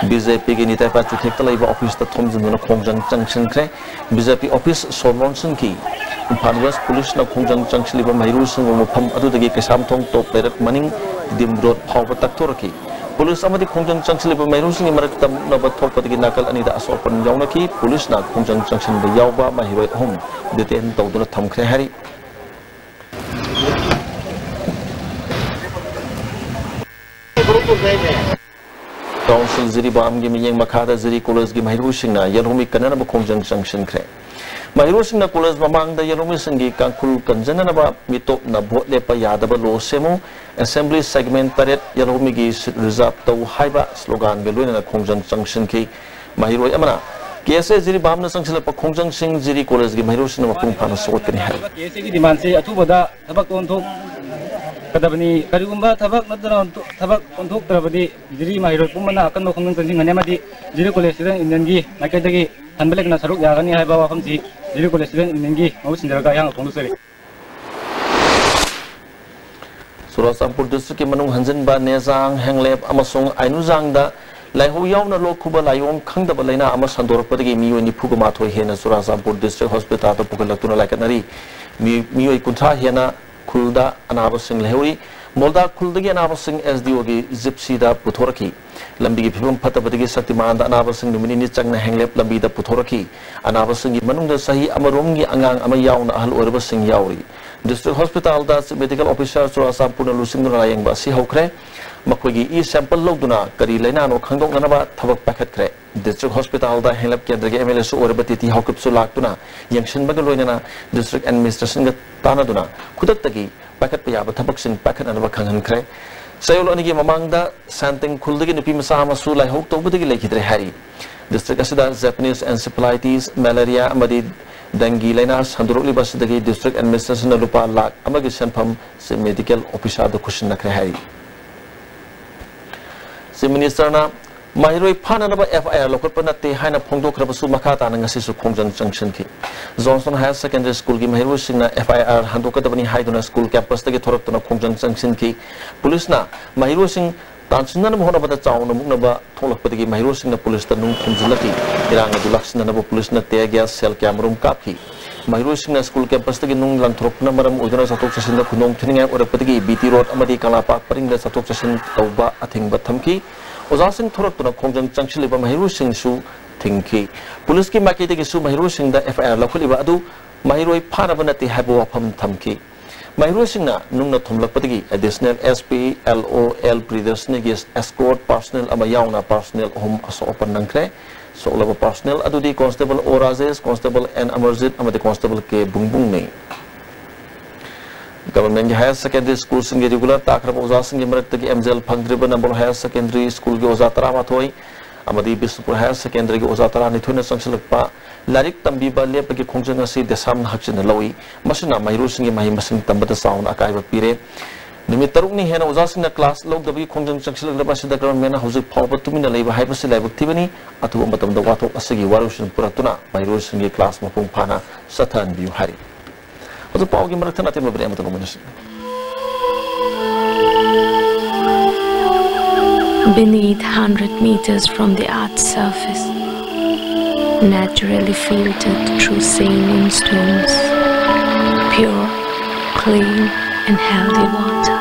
ꯕꯤ ꯖꯦ ꯄꯤꯒꯤ ꯅꯤꯇꯥꯏ ꯄꯥꯠ ꯆꯨꯊꯦꯛꯇ ꯂꯩꯕ ꯑꯣꯐꯤꯁꯇ ꯊꯣꯝꯖꯤꯟꯗꯨꯅ ꯈꯣꯡꯖꯪ ꯆꯪꯁꯤꯟꯈ꯭ꯔꯦ꯫ ꯕꯤ ꯖꯦ ꯄꯤ ꯑꯣꯐꯤꯁ ꯁꯣ ꯂꯣꯟꯁꯤꯟꯈꯤ꯫ ꯏꯝꯐꯥꯜ ꯋꯦꯁ ꯄꯨꯂꯤꯁꯅ ꯈꯣꯡꯖꯪ ꯆꯪꯁꯤꯜꯂꯤꯕ ꯃꯍꯩꯔꯣꯏꯁꯤꯡꯕꯨ ꯃꯐꯝ ꯑꯗꯨꯗꯒꯤ ꯀꯩꯁꯥꯝꯊꯣꯡ ꯇꯣꯞ ꯂꯩꯔꯛ ꯃꯅꯤꯡ ꯗꯤꯝ ꯔꯣꯗ ꯐꯥꯎꯕ ꯇꯛꯊꯣꯔꯛꯈꯤ꯫ ꯄꯨꯂꯤꯁ ꯑꯃꯗꯤ ꯈꯣꯡꯖꯪ ꯆꯪꯁꯤꯜꯂꯤꯕ ꯃꯍꯩꯔꯣꯏꯁꯤꯡꯒꯤ ꯃꯔꯛꯇ ꯃꯨꯛꯅꯕ ꯊꯣꯛꯄꯗꯒꯤ ꯅꯥꯀꯜ ꯑꯅꯤꯗ ꯑꯁꯣꯛ ꯑꯄꯟ ꯌꯥꯎꯅꯈꯤ꯫ ꯄꯨꯂꯤꯁꯅ ꯈꯣꯡꯖꯪ ꯆꯪꯁꯤꯟꯕ ꯌꯥꯎꯕ ꯃꯍꯩꯔꯣꯏ ꯑꯍꯨꯝ ꯗꯤꯇꯦꯟ ꯇꯧꯗꯨꯅ ꯊꯝꯈ꯭ꯔꯦ ꯍꯥꯏꯔꯤ꯫ ꯀꯥꯎꯟꯁꯤꯜ ꯖꯤꯔꯤꯕꯥꯝꯒꯤ ꯃꯤꯠꯌꯦꯡ ꯃꯈꯥꯗ ꯖꯤꯔꯤ ꯀꯣꯂꯦꯖꯒꯤ ꯃꯍꯩꯔꯣꯏꯁꯤꯡꯅ ꯌꯦꯜꯍꯧꯃꯤ ꯀꯟꯅꯅꯕ ꯈꯣꯡꯖꯪ ꯆꯪꯁꯤꯟꯈ꯭ꯔꯦ꯫ ꯃꯍꯩꯔꯣꯏꯁꯤꯡꯅ ꯀꯣꯂꯦꯖ ꯃꯃꯥꯡꯗ ꯌꯦꯜꯍꯧꯃꯤꯁꯤꯡꯒꯤ ꯀꯥꯡꯈꯨꯜ ꯀꯟꯖꯅꯅꯕ ꯃꯤꯇꯣꯞꯅ ꯚꯣꯠ ꯂꯦꯞꯄ ꯌꯥꯗꯕ ꯂꯣ ꯁꯦꯝꯃꯨ, ꯑꯦꯁꯦꯝꯕ꯭ꯂꯤ ꯁꯦꯒꯃꯦꯟ ꯇꯔꯦꯠ ꯌꯦꯜꯍꯧꯃꯤꯒꯤ ꯁꯤꯠ ꯔꯤꯖꯥꯔꯚ ꯇꯧ ꯍꯥꯏꯕ ꯁ꯭ꯂꯣꯒꯥꯟꯒ ꯂꯣꯏꯅꯅ ꯈꯣꯡꯖꯪ ꯆꯪꯁꯤꯟꯈꯤ꯫ ꯃꯍꯩꯔꯣꯏ ꯑꯃꯅ ꯀꯦ ꯑꯦꯁ ꯑꯦ ꯖꯤꯔꯤꯕꯥꯝꯅ ꯆꯪꯁꯤꯜꯂꯛꯄ ꯈꯣꯡꯖꯪꯁꯤꯡ ꯖꯤꯔꯤ ꯀꯣꯂꯦꯖꯒꯤ ꯃꯍꯩꯔꯣꯏꯁꯤꯡꯅ ꯃꯄꯨꯡ ꯐꯥꯅ ꯁꯧꯒꯠꯀꯅꯤ ꯍꯥꯏ꯫ ꯀꯦ ꯑꯦꯁ ꯑꯦꯒꯤ ꯗꯤꯃꯥꯟꯁꯤ ꯑꯊꯨꯕꯗ ꯊꯕꯛ ꯑꯣꯟꯊꯣꯛꯀꯗꯕꯅꯤ꯫ ꯀꯔꯤꯒꯨꯝꯕ ꯊꯕꯛ ꯅꯠꯇꯅ ꯑꯣꯟꯊꯣꯛ-, ꯊꯕꯛ ꯑꯣꯟꯊꯣꯛꯇ꯭ꯔꯕꯗꯤ ꯖꯤꯔꯤ ꯃꯍꯩꯔꯣꯏ ꯄꯨꯝꯕꯅ ꯑꯀꯟꯕ ꯈꯣꯡꯖꯪ ꯆꯪꯁꯤꯟꯒꯅꯤ ꯑꯃꯗꯤ ꯖꯤꯔꯤ ꯀꯣꯂꯦꯖ ꯁ꯭ꯇꯨꯗꯦꯟ ꯌꯨꯅꯤꯌꯟꯒꯤ ꯃꯥꯏꯀꯩꯗꯒꯤ ꯍꯟꯕ ꯂꯩꯇꯅ ꯁꯔꯨꯛ ꯌꯥꯒꯅꯤ ꯍꯥꯏꯕ ꯋꯥꯐꯝꯁꯤ ꯖꯤꯔꯤ ꯀꯣꯂꯦꯖ ꯁ꯭ꯇꯨꯗꯦꯟ ꯌꯨꯅꯤꯌꯟꯒꯤ ꯃꯍꯨꯠ ꯁꯤꯟꯖꯔꯒ ꯑꯩꯍꯥꯛꯅ ꯐꯣꯡꯗꯣꯛꯆꯔꯤ꯫ ꯆꯨꯔꯥꯆꯥꯟꯄꯨꯔ ꯗꯤꯁꯇ꯭ꯔꯤꯛꯀꯤ ꯃꯅꯨꯡ ꯍꯟꯖꯤꯟꯕ ꯅꯦꯖꯥꯡ, ꯍꯦꯡꯂꯦꯞ ꯑꯃꯁꯨꯡ ꯑꯥꯏꯅꯨꯖꯥꯡꯗ ꯂꯥꯏꯍꯧ ꯌꯥꯎꯅ ꯂꯣꯛ ꯈꯨꯕ ꯂꯥꯏꯑꯣꯡ ꯈꯪꯗꯕ ꯂꯥꯏꯅꯥ ꯑꯃ ꯁꯟꯗꯣꯔꯛꯄꯗꯒꯤ ꯃꯤꯑꯣꯏ ꯅꯤꯐꯨꯒ ꯃꯥꯊꯣꯏ ꯍꯦꯟꯅ ꯆꯨꯔꯥꯆꯥꯟꯄꯨꯔ ꯗꯤꯁꯇ꯭ꯔꯤꯛ ꯍꯣꯁꯄꯤꯇꯥꯜꯗ ꯄꯨꯈꯠꯂꯛꯇꯨꯅ ꯂꯥꯏꯀꯠꯅꯔꯤ꯫ ꯃꯤ-, ꯃꯤꯑꯣꯏ ꯀꯨꯟꯊ꯭ꯔꯥ ꯍꯦꯟꯅ ꯈꯨꯜꯗ ꯑꯅꯥꯕꯁꯤꯡ ꯂꯩꯍꯧꯔꯤ꯫ ꯃꯣꯜꯗꯥ ꯈꯨꯜꯗꯒꯤ ꯑꯅꯥꯕꯁꯤꯡ ꯑꯦꯁ ꯗꯤ ꯑꯣꯒꯤ ꯖꯤꯞꯁꯤꯗ ꯄꯨꯊꯣꯔꯛꯈꯤ꯫ ꯂꯝꯕꯤꯒꯤ ꯐꯤꯕꯝ ꯐꯠꯇꯕꯗꯒꯤ ꯁꯛꯇꯤꯃꯥꯟꯗ ꯑꯅꯥꯕꯁꯤꯡ ꯅꯨꯃꯤꯠ ꯅꯤꯅꯤ ꯆꯪꯅ ꯍꯦꯡꯂꯦꯞ ꯂꯝꯕꯤꯗ ꯄꯨꯊꯣꯔꯛꯈꯤ꯫ ꯑꯅꯥꯕꯁꯤꯡꯒꯤ ꯃꯅꯨꯡꯗ ꯆꯍꯤ ꯑꯃꯔꯣꯝꯒꯤ ꯑꯉꯥꯡ ꯑꯃ ꯌꯥꯎꯅ ꯑꯍꯜ ꯑꯣꯏꯔꯕꯁꯤꯡ ꯌꯥꯎꯔꯤ꯫ ꯗꯤꯁꯇ꯭ꯔꯤꯛ ꯍꯣꯁꯄꯤꯇꯥꯜꯗ ꯆꯤꯐ ꯃꯦꯗꯤꯀꯦꯜ ꯑꯣꯐꯤꯁꯥꯔ ꯆꯨꯔꯥꯆꯥꯟꯄꯨꯔꯅ ꯂꯨꯆꯤꯡꯗꯨꯅ ꯂꯥꯌꯦꯡꯕ ꯑꯁꯤ ꯍꯧꯈ꯭ꯔꯦ꯫ ꯃꯈꯣꯏꯒꯤ ꯏ ꯁꯦꯝꯄꯜ ꯂꯧꯗꯨꯅ ꯀꯔꯤ ꯂꯥꯏꯅꯥꯅꯣ ꯈꯪꯗꯣꯛꯅꯅꯕ ꯊꯕꯛ ꯄꯥꯏꯈꯠꯈ꯭ꯔꯦ꯫ ꯗꯤꯁꯇ꯭ꯔꯤꯛ ꯍꯣꯁꯄꯤꯇꯥꯜꯗ ꯍꯦꯡꯂꯞ ꯀꯦꯟꯗ꯭ꯔꯒꯤ ꯑꯦꯝ ꯑꯦꯜ ꯑꯦꯁꯨ ꯑꯣꯏꯔꯕ ꯇꯤ ꯇꯤ ꯍꯥꯎꯀꯤꯞꯁꯨ ꯂꯥꯛꯇꯨꯅ ꯌꯦꯡꯁꯤꯟꯕꯒ ꯂꯣꯏꯅꯅ ꯗꯤꯁꯇ꯭ꯔꯤꯛ ꯑꯦꯗꯃꯤꯅꯤꯁꯇ꯭ꯔꯦꯁꯟꯒ ꯇꯥꯟꯅꯗꯨꯅ ꯈꯨꯗꯛꯇꯒꯤ ꯄꯥꯏꯈꯠꯄ ꯌꯥꯕ ꯊꯕꯛꯁꯤꯡ ꯄꯥꯏꯈꯠꯅꯅꯕ ꯈꯪꯍꯟꯈ꯭ꯔꯦ꯫ ꯆꯌꯣꯜ ꯑꯅꯤꯒꯤ ꯃꯃꯥꯡꯗ ꯁꯥꯟꯇꯤꯡ ꯈꯨꯜꯗꯒꯤ ꯅꯨꯄꯤ ꯃꯆꯥ ꯑꯃꯁꯨ ꯂꯥꯏꯍꯧ ꯇꯧꯕꯗꯒꯤ ꯂꯩꯈꯤꯗ꯭ꯔꯦ ꯍꯥꯏꯔꯤ꯫ ꯗꯤꯁꯇ꯭ꯔꯤꯛ ꯑꯁꯤꯗ ꯖꯦꯄꯅꯤꯁ ꯑꯦꯟꯁꯤꯐꯦꯂꯥꯏꯇꯤꯁ, ꯃꯦꯂꯦꯔꯤꯌꯥ ꯑꯃꯗꯤ ꯗꯦꯡꯒꯤ ꯂꯥꯏꯅꯥ ꯁꯟꯗꯣꯔꯛꯂꯤꯕ ꯑꯁꯤꯗꯒꯤ ꯗꯤꯁꯇ꯭ꯔꯤꯛ ꯑꯦꯗꯃꯤꯅꯤꯁꯇ꯭ꯔꯦꯁꯟꯅ ꯂꯨꯄꯥ ꯂꯥꯈ ꯑꯃꯒꯤ ꯁꯦꯟꯐꯝ ꯆꯤꯐ ꯃꯦꯗꯤꯀꯦꯜ ꯑꯣꯐꯤꯁꯥꯔꯗ ꯈꯨꯠꯁꯤꯟꯅꯈ꯭ꯔꯦ ꯍꯥꯏꯔꯤ꯫ ꯆꯤꯐ ꯃꯤꯅꯤꯁꯇꯔꯅ ꯃꯍꯩꯔꯣꯏ ꯐꯥꯅꯅꯕ F I R ꯂꯧꯈꯠꯄ ꯅꯠꯇꯦ ꯍꯥꯏꯅ ꯐꯣꯡꯗꯣꯛꯈ꯭ꯔꯕꯁꯨ, ꯃꯈꯥ ꯇꯥꯅ ꯉꯁꯤꯁꯨ ꯈꯣꯡꯖꯪ ꯆꯪꯁꯤꯟꯈꯤ꯫ Johnson Higher Secondary Schoolꯒꯤ ꯃꯍꯩꯔꯣꯏꯁꯤꯡꯅ F I R ꯍꯟꯗꯣꯛꯀꯗꯕꯅꯤ ꯍꯥꯏꯗꯨꯅ ꯁ꯭ꯀꯨꯜ ꯀꯦꯝꯄꯁꯇꯒꯤ ꯊꯣꯔꯛꯇꯨꯅ ꯈꯣꯡꯖꯪ ꯆꯪꯁꯤꯟꯈꯤ꯫ ꯄꯨꯂꯤꯁꯅ ꯃꯍꯩꯔꯣꯏꯁꯤꯡ ꯇꯥꯟꯁꯤꯟꯅꯅꯕ ꯍꯣꯠꯅꯕꯗ ꯆꯥꯎꯅ ꯃꯨꯛꯅꯕ ꯊꯣꯛꯂꯛꯄꯗꯒꯤ ꯃꯍꯩꯔꯣꯏꯁꯤꯡꯅ ꯄꯨꯂꯤꯁꯇ ꯅꯨꯡ ꯊꯣꯝꯖꯤꯜꯂꯛꯈꯤ꯫ ꯏꯔꯥꯡ ꯑꯗꯨ ꯂꯥꯛꯁꯤꯟꯅꯅꯕ ꯄꯨꯂꯤꯁꯅ tear gas shell ꯀꯌꯥꯃꯔꯨꯝ ꯀꯥꯞꯈꯤ꯫ ꯃꯍꯩꯔꯣꯏꯁꯤꯡꯅ ꯁ꯭ꯀꯨꯜ ꯀꯦꯝꯄꯁꯇꯒꯤ ꯅꯨꯡ ꯂꯪꯊꯣꯔꯛꯄꯅ ꯃꯔꯝ ꯑꯣꯏꯗꯨꯅ ꯆꯠꯊꯣꯛ ꯆꯠꯁꯤꯟꯗ ꯈꯨꯗꯣꯡ ꯊꯤꯅꯤꯡꯉꯥꯏ ꯑꯣꯏꯔꯛꯄꯗꯒꯤ B T Road ꯑꯃꯗꯤ ꯀꯪꯂꯥꯄꯥꯠ ꯄꯔꯤꯡꯗ ꯆꯠꯊꯣꯛ ꯆꯠꯁꯤꯟ ꯇꯧꯕ ꯑꯊꯤꯡꯕ ꯊꯝꯈꯤ꯫ ꯑꯣꯖꯥꯁꯤꯡ ꯊꯣꯔꯛꯇꯨꯅ ꯈꯣꯡꯖꯪ ꯆꯪꯁꯤꯜꯂꯤꯕ ꯃꯍꯩꯔꯣꯏꯁꯤꯡꯁꯨ ꯊꯤꯡꯈꯤ꯫ ꯄꯨꯂꯤꯁꯀꯤ ꯃꯥꯏꯀꯩꯗꯒꯤꯁꯨ ꯃꯍꯩꯔꯣꯏꯁꯤꯡꯗ F I R ꯂꯧꯈꯠꯂꯤꯕ ꯑꯗꯨ ꯃꯍꯩꯔꯣꯏ ꯐꯥꯅꯕ ꯅꯠꯇꯦ ꯍꯥꯏꯕ ꯋꯥꯐꯝ ꯊꯝꯈꯤ꯫ ꯃꯍꯩꯔꯣꯏꯁꯤꯡꯅ ꯅꯨꯡꯅ ꯊꯣꯝꯂꯛꯄꯗꯒꯤ Additional S P L O L ꯄ꯭ꯔꯤꯌꯗꯔꯁꯤꯅꯤꯒꯤ escort personnel ꯑꯃ ꯌꯥꯎꯅ personnel ꯑꯍꯨꯝ ꯑꯁꯣꯛ ꯑꯄꯟ ꯅꯪꯈ꯭ꯔꯦ꯫ ꯁꯣꯛꯂꯕ personnel ꯑꯗꯨꯗꯤ Constable O Rajesh, Constable N Amarjit ꯑꯃꯗꯤ Constable K ꯕꯨꯡꯕꯨꯡꯅꯤ꯫ Governmentꯒꯤ higher secondary schoolꯁꯤꯡꯒꯤ regular ꯇꯥꯈ꯭ꯔꯕ ꯑꯣꯖꯥꯁꯤꯡꯒꯤ ꯃꯔꯛꯇꯒꯤ MJL ꯐꯪꯗ꯭ꯔꯤꯕ ꯅꯝꯕꯣꯜ Higher Secondary Schoolꯒꯤ ꯑꯣꯖꯥ ꯇꯔꯥꯃꯥꯊꯣꯏ ꯑꯃꯗꯤ ꯕꯤꯁꯅꯨꯄꯨꯔ Higher Secondaryꯒꯤ ꯑꯣꯖꯥ ꯇꯔꯥꯅꯤꯊꯣꯏꯅ ꯆꯪꯁꯤꯜꯂꯛꯄ ꯂꯥꯏꯔꯤꯛ ꯇꯝꯕꯤꯕ ꯂꯦꯞꯄꯒꯤ ꯈꯣꯡꯖꯪ ꯑꯁꯤ ꯗꯦꯁꯥꯝꯅ ꯍꯛꯆꯤꯟꯅ ꯂꯧꯏ꯫ ꯃꯁꯤꯅ ꯃꯍꯩꯔꯣꯏꯁꯤꯡꯒꯤ ꯃꯍꯩ ꯃꯁꯤꯡ ꯇꯝꯕꯗ ꯆꯥꯎꯅ ꯑꯀꯥꯏꯕ ꯄꯤꯔꯦ꯫ ꯅꯨꯃꯤꯠ ꯇꯔꯨꯛꯅꯤ ꯍꯦꯟꯅ ꯑꯣꯖꯥꯁꯤꯡꯅ class ꯂꯧꯗꯕꯒꯤ ꯈꯣꯡꯖꯪ ꯆꯪꯁꯤꯜꯂꯛꯂꯕ ꯑꯁꯤꯗ governmentꯅ ꯍꯧꯖꯤꯛ ꯐꯥꯎꯕ ꯇꯨꯃꯤꯟꯅ ꯂꯩꯕ ꯍꯥꯏꯕꯁꯤ ꯂꯥꯏꯕꯛ ꯊꯤꯕꯅꯤ꯫ ꯑꯊꯨꯕ ꯃꯇꯝꯗ ꯋꯥꯊꯣꯛ ꯑꯁꯤꯒꯤ ꯋꯥꯔꯣꯏꯁꯤꯟ ꯄꯨꯔꯛꯇꯨꯅ ꯃꯍꯩꯔꯣꯏꯁꯤꯡꯒꯤ class ꯃꯄꯨꯡ ꯐꯥꯅ ꯆꯠꯊꯍꯟꯕꯤꯌꯨ ꯍꯥꯏꯔꯤ꯫ ꯍꯧꯖꯤꯛ ꯄꯥꯎꯒꯤ ꯃꯔꯛ ꯊꯠꯅ ꯑꯇꯦꯟꯕ break ꯑꯃꯇ ꯂꯧꯃꯤꯟꯅꯁꯤ꯫ Beneath hundred meters from the earth's surface, naturally filtered through saline stones, pure, clean, and healthy water.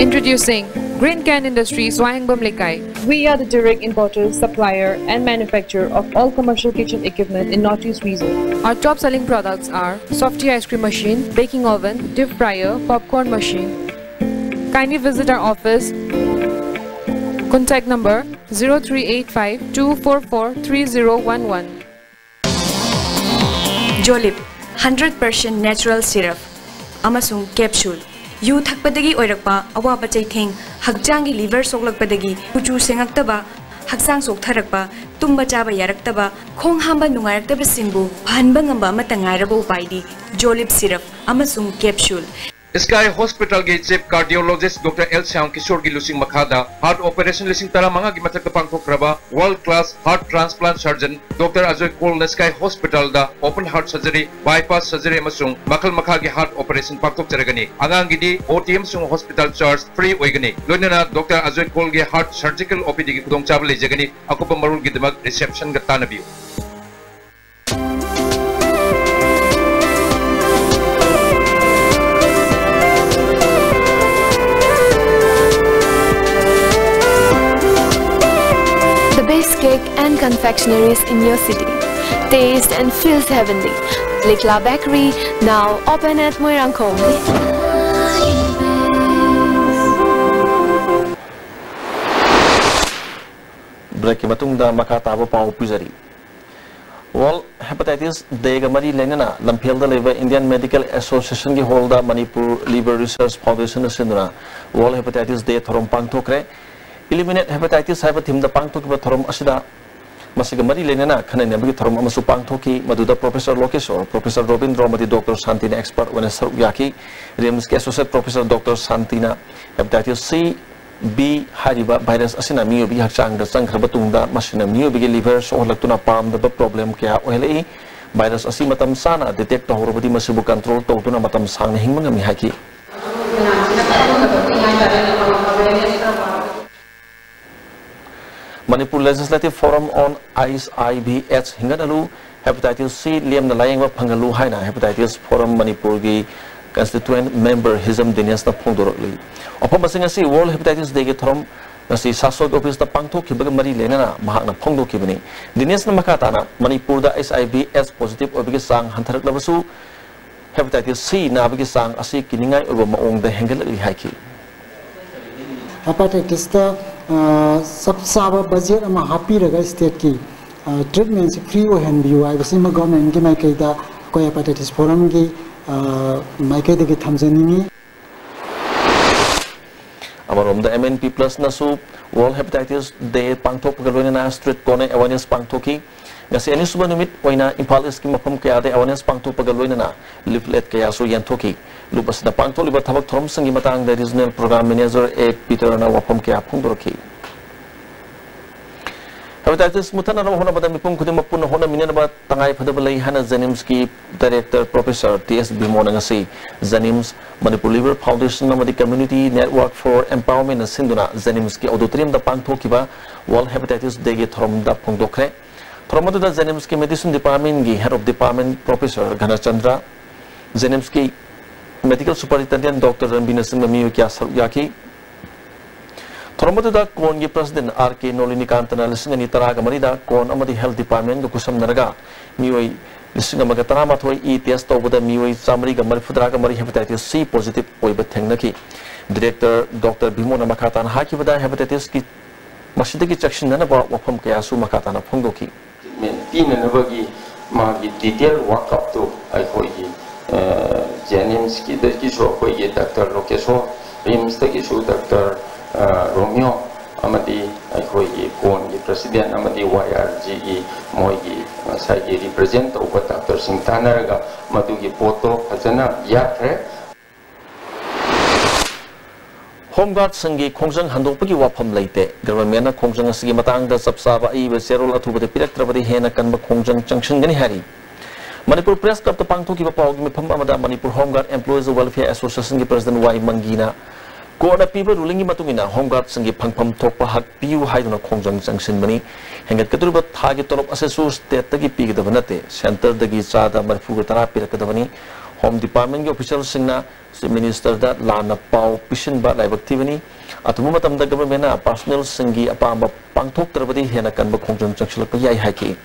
Introducing Green Can Industries, Wahengbam Lekai. We are the direct importer, supplier, and manufacturer of all commercial kitchen equipment in Northeast region. Our top selling products are softy ice cream machine, baking oven, deep fryer, popcorn machine. Kindly visit our office. Contact number zero three eight five two four four three zero one one. Jolip, hundred percent natural syrup ꯑꯃꯁꯨꯡ capsule꯫ U ꯊꯛꯄꯗꯒꯤ ꯑꯣꯏꯔꯛꯄ ꯑꯋꯥꯕ ꯆꯩꯊꯦꯡ, ꯍꯛꯆꯥꯡꯒꯤ liver ꯁꯣꯛꯂꯛꯄꯗꯒꯤ ꯀꯨꯆꯨ ꯁꯦꯡꯉꯛꯇꯕ, ꯍꯛꯆꯥꯡ ꯆꯣꯛꯊꯔꯛꯄ, ꯇꯨꯝꯕ ꯆꯥꯕ ꯌꯥꯔꯛꯇꯕ, ꯈꯣꯡ ꯍꯥꯝꯕ ꯅꯨꯡꯉꯥꯏꯔꯛꯇꯕꯁꯤꯡꯕꯨ ꯐꯍꯟꯕ ꯉꯝꯕ ꯑꯃꯠꯇ ꯉꯥꯏꯔꯕ ꯎꯄꯥꯏꯗꯤ Jolip syrup ꯑꯃꯁꯨꯡ capsule꯫ Sky Hospital ꯒꯤ Chief Cardiologist Doctor L Shyam Kishore ꯒꯤ ꯂꯨꯆꯤꯡ ꯃꯈꯥꯗ heart operation ꯂꯤꯁꯤꯡ ꯇꯔꯥꯃꯉꯥꯒꯤ ꯃꯊꯛꯇ ꯄꯥꯡꯊꯣꯛꯈ꯭ꯔꯕ world class heart transplant surgeon Doctor Ajay Kaul ꯅ Sky Hospital ꯗ open heart surgery, bypass surgery ꯑꯃꯁꯨꯡ ꯃꯈꯜ ꯃꯈꯥꯒꯤ heart operation ꯄꯥꯡꯊꯣꯛꯆꯔꯒꯅꯤ꯫ ꯑꯉꯥꯡꯒꯤꯗꯤ O T ꯑꯃꯁꯨꯡ hospital charge free ꯑꯣꯏꯒꯅꯤ꯫ ꯂꯣꯏꯅꯅ Doctor Ajay Kaul ꯒꯤ heart surgical O P D ꯒꯤ ꯈꯨꯗꯣꯡꯆꯥꯕ ꯂꯩꯖꯒꯅꯤ꯫ ꯑꯀꯨꯞꯄ ꯃꯔꯣꯜꯒꯤꯗꯃꯛ reception ꯒ ꯇꯥꯟꯅꯕꯤꯌꯨ꯫ The best cake and confectionaries in your city. Taste and feels heavenly. Likla Bakery, now open at Moirangkhom. Break ꯀꯤ ꯃꯇꯨꯡꯗ ꯃꯈꯥ ꯇꯥꯕ ꯄꯥꯎ ꯄꯤꯖꯔꯤ꯫ World Hepatitis Day ꯒ ꯃꯔꯤ ꯂꯩꯅꯅ ꯂꯝꯐꯦꯜꯗ ꯂꯩꯕ Indian Medical Association ꯒꯤ hall ꯗ Manipur Liver Research Foundation ꯅ ꯁꯤꯟꯗꯨꯅ World Hepatitis Day ꯊꯧꯔꯝ ꯄꯥꯡꯊꯣꯛꯈ꯭ꯔꯦ꯫ Eliminate Hepatitis ꯍꯥꯏꯕ theme ꯗ ꯄꯥꯡꯊꯣꯛꯈꯤꯕ ꯊꯧꯔꯝ ꯑꯁꯤꯗ ꯃꯁꯤꯒ ꯃꯔꯤ ꯂꯩꯅꯅ ꯈꯟꯅ ꯅꯩꯅꯕꯒꯤ ꯊꯧꯔꯝ ꯑꯃꯁꯨ ꯄꯥꯡꯊꯣꯛꯈꯤ꯫ ꯃꯗꯨꯗ Professor ꯂꯣꯀꯦꯁꯣꯔ, Professor ꯔꯣꯕꯤꯟꯗ꯭ꯔꯣ ꯑꯃꯗꯤ Doctor ꯁꯥꯟꯇꯤꯅ expert ꯑꯣꯏꯅ ꯁꯔꯨꯛ ꯌꯥꯈꯤ꯫ RIMS ꯀꯤ Associate Professor Doctor ꯁꯥꯟꯇꯤꯅ Hepatitis C B ꯍꯥꯏꯔꯤꯕ virus ꯑꯁꯤꯅ ꯃꯤꯑꯣꯏꯕꯒꯤ ꯍꯛꯆꯥꯡꯗ ꯆꯪꯈ꯭ꯔꯕ ꯇꯨꯡꯗ ꯃꯁꯤꯅ ꯃꯤꯑꯣꯏꯕꯒꯤ liver ꯁꯣꯛꯍꯜꯂꯛꯇꯨꯅ ꯄꯥꯝꯗꯕ problem ꯀꯌꯥ ꯑꯣꯏꯍꯜꯂꯛꯏ꯫ Virus ꯑꯁꯤ ꯃꯇꯝ ꯆꯥꯅ detect ꯇꯧꯍꯧꯔꯕꯗꯤ ꯃꯁꯤꯕꯨ control ꯇꯧꯗꯨꯅ ꯃꯇꯝ ꯁꯥꯡꯅ ꯍꯤꯡꯕ ꯉꯝꯃꯤ ꯍꯥꯏꯈꯤ꯫ Manipur Legislative Forum on H I V AIDS ꯍꯤꯡꯒꯠꯍꯜꯂꯨ, Hepatitis C ꯂꯦꯝꯅ ꯂꯥꯌꯦꯡꯕ ꯐꯪꯍꯜꯂꯨ ꯍꯥꯏꯅ Hepatitis Forum ꯃꯅꯤꯄꯨꯔꯒꯤ constituent member ꯍꯤꯖꯝ ꯗꯤꯅꯦꯁꯅ ꯐꯣꯡꯗꯣꯔꯛꯂꯤ꯫ ꯋꯥꯐꯝ ꯑꯁꯤ ꯉꯁꯤ World Hepatitis Day ꯒꯤ ꯊꯧꯔꯝ ꯉꯁꯤ ꯁꯥꯁꯣꯠ office ꯇ ꯄꯥꯡꯊꯣꯛꯈꯤꯕꯒ ꯃꯔꯤ ꯂꯩꯅꯅ ꯃꯍꯥꯛꯅ ꯐꯣꯡꯗꯣꯛꯈꯤꯕꯅꯤ꯫ ꯗꯤꯅꯦꯁꯅ ꯃꯈꯥ ꯇꯥꯅ ꯃꯅꯤꯄꯨꯔꯗ H I V AIDS positive ꯑꯣꯏꯕꯒꯤ ꯆꯥꯡ ꯍꯟꯊꯔꯛꯂꯕꯁꯨ Hepatitis C ꯅꯥꯕꯒꯤ ꯆꯥꯡ ꯑꯁꯤ ꯀꯤꯅꯤꯡꯉꯥꯏ ꯑꯣꯏꯕ ꯃꯑꯣꯡꯗ ꯍꯦꯟꯒꯠꯂꯛꯂꯤ ꯍꯥꯏꯈꯤ꯫ Hepatitis ꯇ ꯆꯞ ꯆꯥꯕ budget ꯑꯃ ꯍꯥꯞꯄꯤꯔꯒ state ꯀꯤ treatment ꯁꯤ free ꯑꯣꯏꯍꯟꯕꯤꯌꯨ ꯍꯥꯏꯕꯁꯤꯃ government ꯀꯤ ꯃꯥꯏꯀꯩꯗ ꯑꯩꯈꯣꯏ Hepatitis Forum ꯒꯤ ꯃꯥꯏꯀꯩꯗꯒꯤ ꯊꯝꯖꯅꯤꯡꯉꯤ꯫ ꯑꯃꯔꯣꯝꯗ M N P Plus ꯅꯁꯨ World Hepatitis Day ꯄꯥꯡꯊꯣꯛꯄꯒ ꯂꯣꯏꯅꯅ street corner awareness ꯄꯥꯡꯊꯣꯛꯈꯤ꯫ ꯉꯁꯤ ꯑꯅꯤꯁꯨꯕ ꯅꯨꯃꯤꯠ ꯑꯣꯏꯅ ꯏꯝꯐꯥꯜ East ꯀꯤ ꯃꯐꯝ ꯀꯌꯥꯗ awareness ꯄꯥꯡꯊꯣꯛꯄꯒ ꯂꯣꯏꯅꯅ leaflet ꯀꯌꯥꯁꯨ ꯌꯦꯟꯊꯣꯛꯈꯤ꯫ ꯂꯨꯞ ꯑꯁꯤꯗ ꯄꯥꯡꯊꯣꯛꯂꯤꯕ ꯊꯕꯛ ꯊꯧꯔꯝꯁꯤꯡꯒꯤ ꯃꯇꯥꯡꯗ Regional Program Manager A ꯄꯤꯇꯔꯅ ꯋꯥꯐꯝ ꯀꯌꯥ ꯐꯣꯡꯗꯣꯔꯛꯈꯤ꯫ Hepatitis ꯃꯨꯠꯊꯠꯅꯕ ꯍꯣꯠꯅꯕꯗ ꯃꯤꯄꯨꯝ ꯈꯨꯗꯤꯡꯃꯛ ꯄꯨꯟꯅ ꯍꯣꯠꯅꯃꯤꯟꯅꯅꯕ ꯇꯉꯥꯏ ꯐꯗꯕ ꯂꯩ ꯍꯥꯏꯅ JNIMSꯀꯤ Director Professor T S ꯕꯤꯃꯣꯅ ꯉꯁꯤ JNIMS, Manipur Liver Foundation ꯑꯃꯗꯤ Community Network for Empowermentꯅ ꯁꯤꯟꯗꯨꯅ JNIMSꯀꯤ auditoriumꯗ ꯄꯥꯡꯊꯣꯛꯈꯤꯕ World Hepatitis Dayꯒꯤ ꯊꯧꯔꯝꯗ ꯐꯣꯡꯗꯣꯛꯈ꯭ꯔꯦ꯫ ꯊꯧꯔꯝ ꯑꯗꯨꯗ JNIMSꯀꯤ Medicine Departmentꯀꯤ Head of Department Professor ꯘꯅꯆꯟꯗ꯭ꯔ, JNIMSꯀꯤ Medical Superintendent Doctor ꯔꯟꯕꯤꯅꯆꯤꯡꯕ ꯃꯤꯑꯣꯏ ꯀꯌꯥ ꯁꯔꯨꯛ ꯌꯥꯈꯤ꯫ ꯊꯧꯔꯝ ꯑꯗꯨꯗ ꯀꯣꯟꯒꯤ President R K ꯅꯣꯂꯤꯅꯤꯀꯥꯟꯇꯅ ꯂꯤꯁꯤꯡ ꯑꯅꯤ ꯇꯔꯥꯒ ꯃꯔꯤꯗ ꯀꯣꯟ ꯑꯃꯗꯤ Health Departmentꯒ ꯈꯨꯠꯁꯝꯅꯔꯒ ꯃꯤꯑꯣꯏ ꯂꯤꯁꯤꯡ ꯑꯃꯒ ꯇꯔꯥꯃꯥꯊꯣꯏ ꯏ test ꯇꯧꯕꯗ ꯃꯤꯑꯣꯏ ꯆꯥꯃꯔꯤꯒ ꯃꯔꯤꯐꯨꯇꯔꯥꯒ ꯃꯔꯤ Hepatitis C positive ꯑꯣꯏꯕ ꯊꯦꯡꯅꯈꯤ꯫ Director Doctor ꯚꯤꯃꯣꯅ ꯃꯈꯥ ꯇꯥꯅ ꯍꯥꯏꯈꯤꯕꯗ Hepatitisꯀꯤ ꯃꯁꯤꯗꯒꯤ ꯆꯦꯛꯁꯤꯟꯅꯅꯕ ꯋꯥꯐꯝ ꯀꯌꯥꯁꯨ ꯃꯈꯥ ꯇꯥꯅ ꯐꯣꯡꯗꯣꯛꯈꯤ꯫ Treatment ꯄꯤꯅꯅꯕꯒꯤ ꯃꯥꯒꯤ detail workup ꯇꯨ ꯑꯩꯈꯣꯏꯒꯤ, ꯑ, JNIMSꯀꯤꯗꯒꯤꯁꯨ ꯑꯩꯈꯣꯏꯒꯤ Doctor ꯂꯣꯀꯦꯁꯣꯔ, RIMSꯇꯒꯤꯁꯨ Doctor, ꯑ, ꯔꯣꯃꯤꯌꯣ ꯑꯃꯗꯤ ꯑꯩꯈꯣꯏꯒꯤ ꯀꯣꯟꯒꯤ President ꯑꯃꯗꯤ Y R Gꯒꯤ ꯃꯣꯏꯒꯤ ꯉꯁꯥꯏꯒꯤ represent ꯇꯧꯕ doctorꯁꯤꯡ ꯇꯥꯟꯅꯔꯒ ꯃꯗꯨꯒꯤ ꯄꯣꯠꯇꯣ ꯐꯖꯅ ꯌꯥꯠꯈ꯭ꯔꯦ꯫ Home Guardꯁꯤꯡꯒꯤ ꯈꯣꯡꯖꯪ ꯍꯟꯗꯣꯛꯄꯒꯤ ꯋꯥꯐꯝ ꯂꯩꯇꯦ꯫ Governmentꯅ ꯈꯣꯡꯖꯪ ꯑꯁꯤꯒꯤ ꯃꯇꯥꯡꯗ ꯆꯞ ꯆꯥꯕ ꯑꯏꯕ ꯆꯦꯔꯣꯜ ꯑꯊꯨꯕꯗ ꯄꯤꯔꯛꯇ꯭ꯔꯕꯗꯤ ꯍꯦꯟꯅ ꯀꯟꯕ ꯈꯣꯡꯖꯪ ꯆꯪꯁꯤꯟꯒꯅꯤ ꯍꯥꯏꯔꯤ꯫ ꯃꯅꯤꯄꯨꯔ Press Clubꯇ ꯄꯥꯡꯊꯣꯛꯈꯤꯕ ꯄꯥꯎꯒꯤ ꯃꯤꯐꯝ ꯑꯃꯗ Manipur Home Guard Employees Welfare Associationꯒꯤ President Y ꯃꯪꯒꯤꯅ courtꯅ ꯄꯤꯕ rulingꯒꯤ ꯃꯇꯨꯡ ꯏꯟꯅ Home Guardꯁꯤꯡꯒꯤ ꯐꯪꯐꯝ ꯊꯣꯛꯄ ꯍꯛ ꯄꯤꯌꯨ ꯍꯥꯏꯗꯨꯅ ꯈꯣꯡꯖꯪ ꯆꯪꯁꯤꯟꯕꯅꯤ꯫ ꯍꯦꯟꯒꯠꯀꯗꯧꯔꯤꯕ ꯊꯥꯒꯤ ꯇꯣꯂꯣꯞ ꯑꯁꯤꯁꯨ stateꯇꯒꯤ ꯄꯤꯒꯗꯕ ꯅꯠꯇꯦ, centreꯗꯒꯤ ꯆꯥꯗ ꯃꯔꯤꯐꯨꯒ ꯇꯔꯥ ꯄꯤꯔꯛꯀꯗꯕꯅꯤ꯫ Home Departmentꯀꯤ officialꯁꯤꯡꯅ Chief Ministerꯗ ꯂꯥꯟꯅ ꯄꯥꯎ ꯄꯤꯁꯤꯟꯕ ꯂꯥꯏꯕꯛ ꯊꯤꯕꯅꯤ꯫ ꯑꯊꯨꯕ ꯃꯇꯝꯗ governmentꯅ personnelꯁꯤꯡꯒꯤ ꯑꯄꯥꯝꯕ ꯄꯥꯡꯊꯣꯛꯇ꯭ꯔꯕꯗꯤ ꯍꯦꯟꯅ ꯀꯟꯕ ꯈꯣꯡꯖꯪ ꯆꯪꯁꯤꯜꯂꯛꯄ ꯌꯥꯏ ꯍꯥꯏꯈꯤ꯫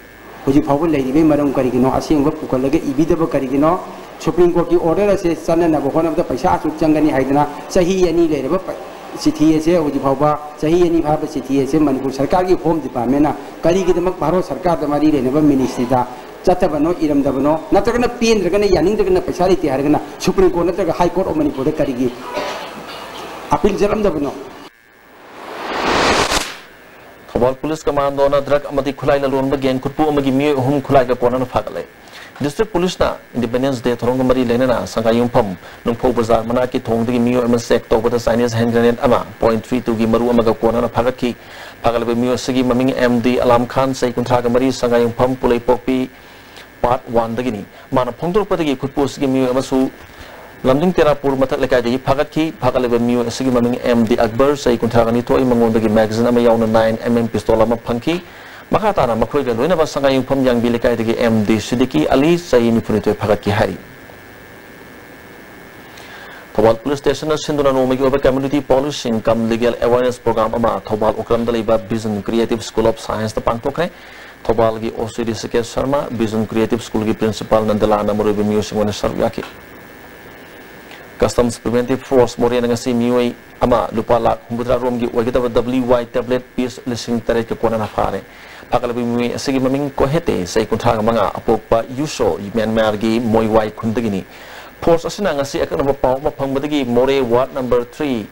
ꯍꯧꯖꯤꯛ ꯐꯥꯎꯕ ꯂꯩꯔꯤꯕꯒꯤ ꯃꯔꯝ ꯀꯔꯤꯒꯤꯅꯣ? ꯑꯁꯦꯡꯕ ꯄꯨꯈꯠꯂꯒ ꯏꯕꯤꯗꯕ ꯀꯔꯤꯒꯤꯅꯣ? Supreme Courtꯀꯤ order ꯑꯁꯦ ꯆꯠꯅꯅꯕ ꯍꯣꯠꯅꯕꯗ ꯄꯩꯁꯥ ꯑꯁꯨꯛ ꯆꯪꯒꯅꯤ ꯍꯥꯏꯗꯅ ꯆꯍꯤ ꯑꯅꯤ ꯂꯩꯔꯕ ꯄ-, ꯆꯤꯊꯤ ꯑꯁꯦ ꯍꯧꯖꯤꯛ ꯐꯥꯎꯕ ꯆꯍꯤ ꯑꯅꯤ ꯐꯥꯕ ꯆꯤꯊꯤ ꯑꯁꯦ ꯃꯅꯤꯄꯨꯔ ꯁꯔꯀꯥꯔꯒꯤ Home Departmentꯅ ꯀꯔꯤꯒꯤꯗꯃꯛ ꯚꯥꯔꯠ ꯁꯔꯀꯥꯔꯗ ꯃꯔꯤ ꯂꯩꯅꯕ ministryꯗ ꯆꯠꯇꯕꯅꯣ, ꯏꯔꯝꯗꯕꯅꯣ? ꯅꯠꯇ꯭ꯔꯒꯅ ꯄꯦꯟꯗ꯭ꯔꯒꯅ, ꯌꯥꯅꯤꯡꯗ꯭ꯔꯒꯅ, ꯄꯩꯁꯥ ꯂꯩꯇꯦ ꯍꯥꯏꯔꯒꯅ Supreme Court ꯅꯠꯇ꯭ꯔꯒ High Court of ꯃꯅꯤꯄꯨꯔꯗ ꯀꯔꯤꯒꯤ appeal ꯆꯠꯂꯝꯗꯕꯅꯣ? ꯊꯧꯕꯥꯜ Police Commandoꯅ drug ꯑꯃꯗꯤ ꯈꯨꯠꯂꯥꯏ ꯂꯂꯣꯟꯕ gang ꯈꯨꯠꯄꯨ ꯑꯃꯒꯤ ꯃꯤꯑꯣꯏ ꯑꯍꯨꯝ ꯈꯨꯠꯂꯥꯏꯒ ꯀꯣꯟꯅꯅ ꯐꯥꯒꯠꯂꯦ꯫ District Police ꯅ Independence Day ꯊꯧꯔꯝꯒ ꯃꯔꯤ ꯂꯩꯅꯅ ꯁꯉꯥꯏꯌꯨꯝꯐꯝ ꯅꯨꯡꯐꯧ ꯕꯖꯥꯔ ꯃꯅꯥꯛꯀꯤ ꯊꯣꯡꯗꯒꯤ ꯃꯤꯑꯣꯏ ꯑꯃ check ꯇꯧꯕꯗ Chinese hand grenade ꯑꯃ point three two ꯒꯤ ꯃꯔꯨ ꯑꯃꯒ ꯀꯣꯟꯅꯅ ꯐꯥꯒꯠꯈꯤ꯫ ꯐꯥꯒꯠꯂꯕ ꯃꯤꯑꯣꯏ ꯑꯁꯤꯒꯤ ꯃꯃꯤꯡ M D ꯑꯂꯥꯝ ꯈꯥꯟ, ꯆꯍꯤ ꯀꯨꯟꯊ꯭ꯔꯥꯒ ꯃꯔꯤ, ꯁꯉꯥꯏꯌꯨꯝꯐꯝ ꯄꯨꯂꯩꯄꯣꯛꯄꯤ Part one ꯗꯒꯤꯅꯤ꯫ ꯃꯥꯅ ꯐꯣꯡꯗꯣꯔꯛꯄꯗꯒꯤ ꯈꯨꯠꯄꯨ ꯑꯁꯤꯒꯤ ꯃꯤꯑꯣꯏ ꯑꯃꯁꯨ ꯂꯝꯗꯤꯡ ꯇꯦꯔꯥꯄꯨꯔ ꯃꯊꯛ ꯂꯩꯀꯥꯏꯗꯒꯤ ꯐꯥꯒꯠꯈꯤ꯫ ꯐꯥꯒꯠꯂꯤꯕ ꯃꯤꯑꯣꯏ ꯑꯁꯤꯒꯤ ꯃꯃꯤꯡ M D ꯑꯛꯕꯔ, ꯆꯍꯤ ꯀꯨꯟꯊ꯭ꯔꯥꯒ ꯅꯤꯊꯣꯏ, ꯃꯉꯣꯟꯗꯒꯤ magazine ꯑꯃ ꯌꯥꯎꯅ nine M M pistol ꯑꯃ ꯐꯪꯈꯤ꯫ ꯃꯈꯥ ꯇꯥꯅ ꯃꯈꯣꯏꯒ ꯂꯣꯏꯅꯕ ꯁꯉꯥꯏꯌꯨꯝꯐꯝ ꯌꯥꯡꯕꯤ ꯂꯩꯀꯥꯏꯗꯒꯤ M D ꯁꯤꯗꯤꯀꯤ ꯑꯂꯤ, ꯆꯍꯤ ꯅꯤꯐꯨꯅꯤꯊꯣꯏ ꯐꯥꯒꯠꯈꯤ ꯍꯥꯏꯔꯤ꯫ ꯊꯧꯕꯥꯜ Police Station ꯅ ꯁꯤꯟꯗꯨꯅ ꯅꯣꯡꯃꯒꯤ ꯑꯣꯏꯕ community policing cum legal awareness program ꯑꯃ ꯊꯧꯕꯥꯜ ꯎꯀ꯭ꯔꯝꯗ ꯂꯩꯕ Vision Creative School of Science ꯇ ꯄꯥꯡꯊꯣꯛꯈ꯭ꯔꯦ꯫ ꯊꯧꯕꯥꯜꯒꯤ O C Rishikesh Sharma, Vision Creative School ꯒꯤ Principal ꯅꯟꯗꯂꯥꯜꯅ ꯃꯔꯨꯑꯣꯏꯕ ꯃꯤꯑꯣꯏꯁꯤꯡ ꯑꯣꯏꯅ ꯁꯔꯨꯛ ꯌꯥꯈꯤ꯫ Customs Preventive Force ꯃꯣꯔꯦꯅ ꯉꯁꯤ ꯃꯤꯑꯣꯏ ꯑꯃ ꯂꯨꯄꯥ ꯂꯥꯈ ꯍꯨꯝꯐꯨꯇꯔꯥ ꯔꯣꯝꯒꯤ ꯑꯣꯏꯒꯗꯕ W Y tablet piece ꯂꯤꯁꯤꯡ ꯇꯔꯦꯠꯀ ꯀꯣꯟꯅꯅ ꯐꯥꯔꯦ꯫ ꯐꯥꯒꯠꯂꯕ ꯃꯤꯑꯣꯏ ꯑꯁꯤꯒꯤ ꯃꯃꯤꯡ ꯀꯣꯍꯦꯇꯦ, ꯆꯍꯤ ꯀꯨꯟꯊ꯭ꯔꯥꯒ ꯃꯉꯥ, ꯑꯄꯣꯛꯄ ꯌꯨꯁꯣ, ꯃ꯭ꯌꯥꯟꯃꯥꯔꯒꯤ ꯃꯣꯏꯋꯥꯏ ꯈꯨꯟꯗꯒꯤꯅꯤ꯫ Force ꯑꯁꯤꯅ ꯉꯁꯤ ꯑꯀꯛꯅꯕ ꯄꯥꯎ ꯑꯃ ꯐꯪꯕꯗꯒꯤ ꯃꯣꯔꯦ Ward number three,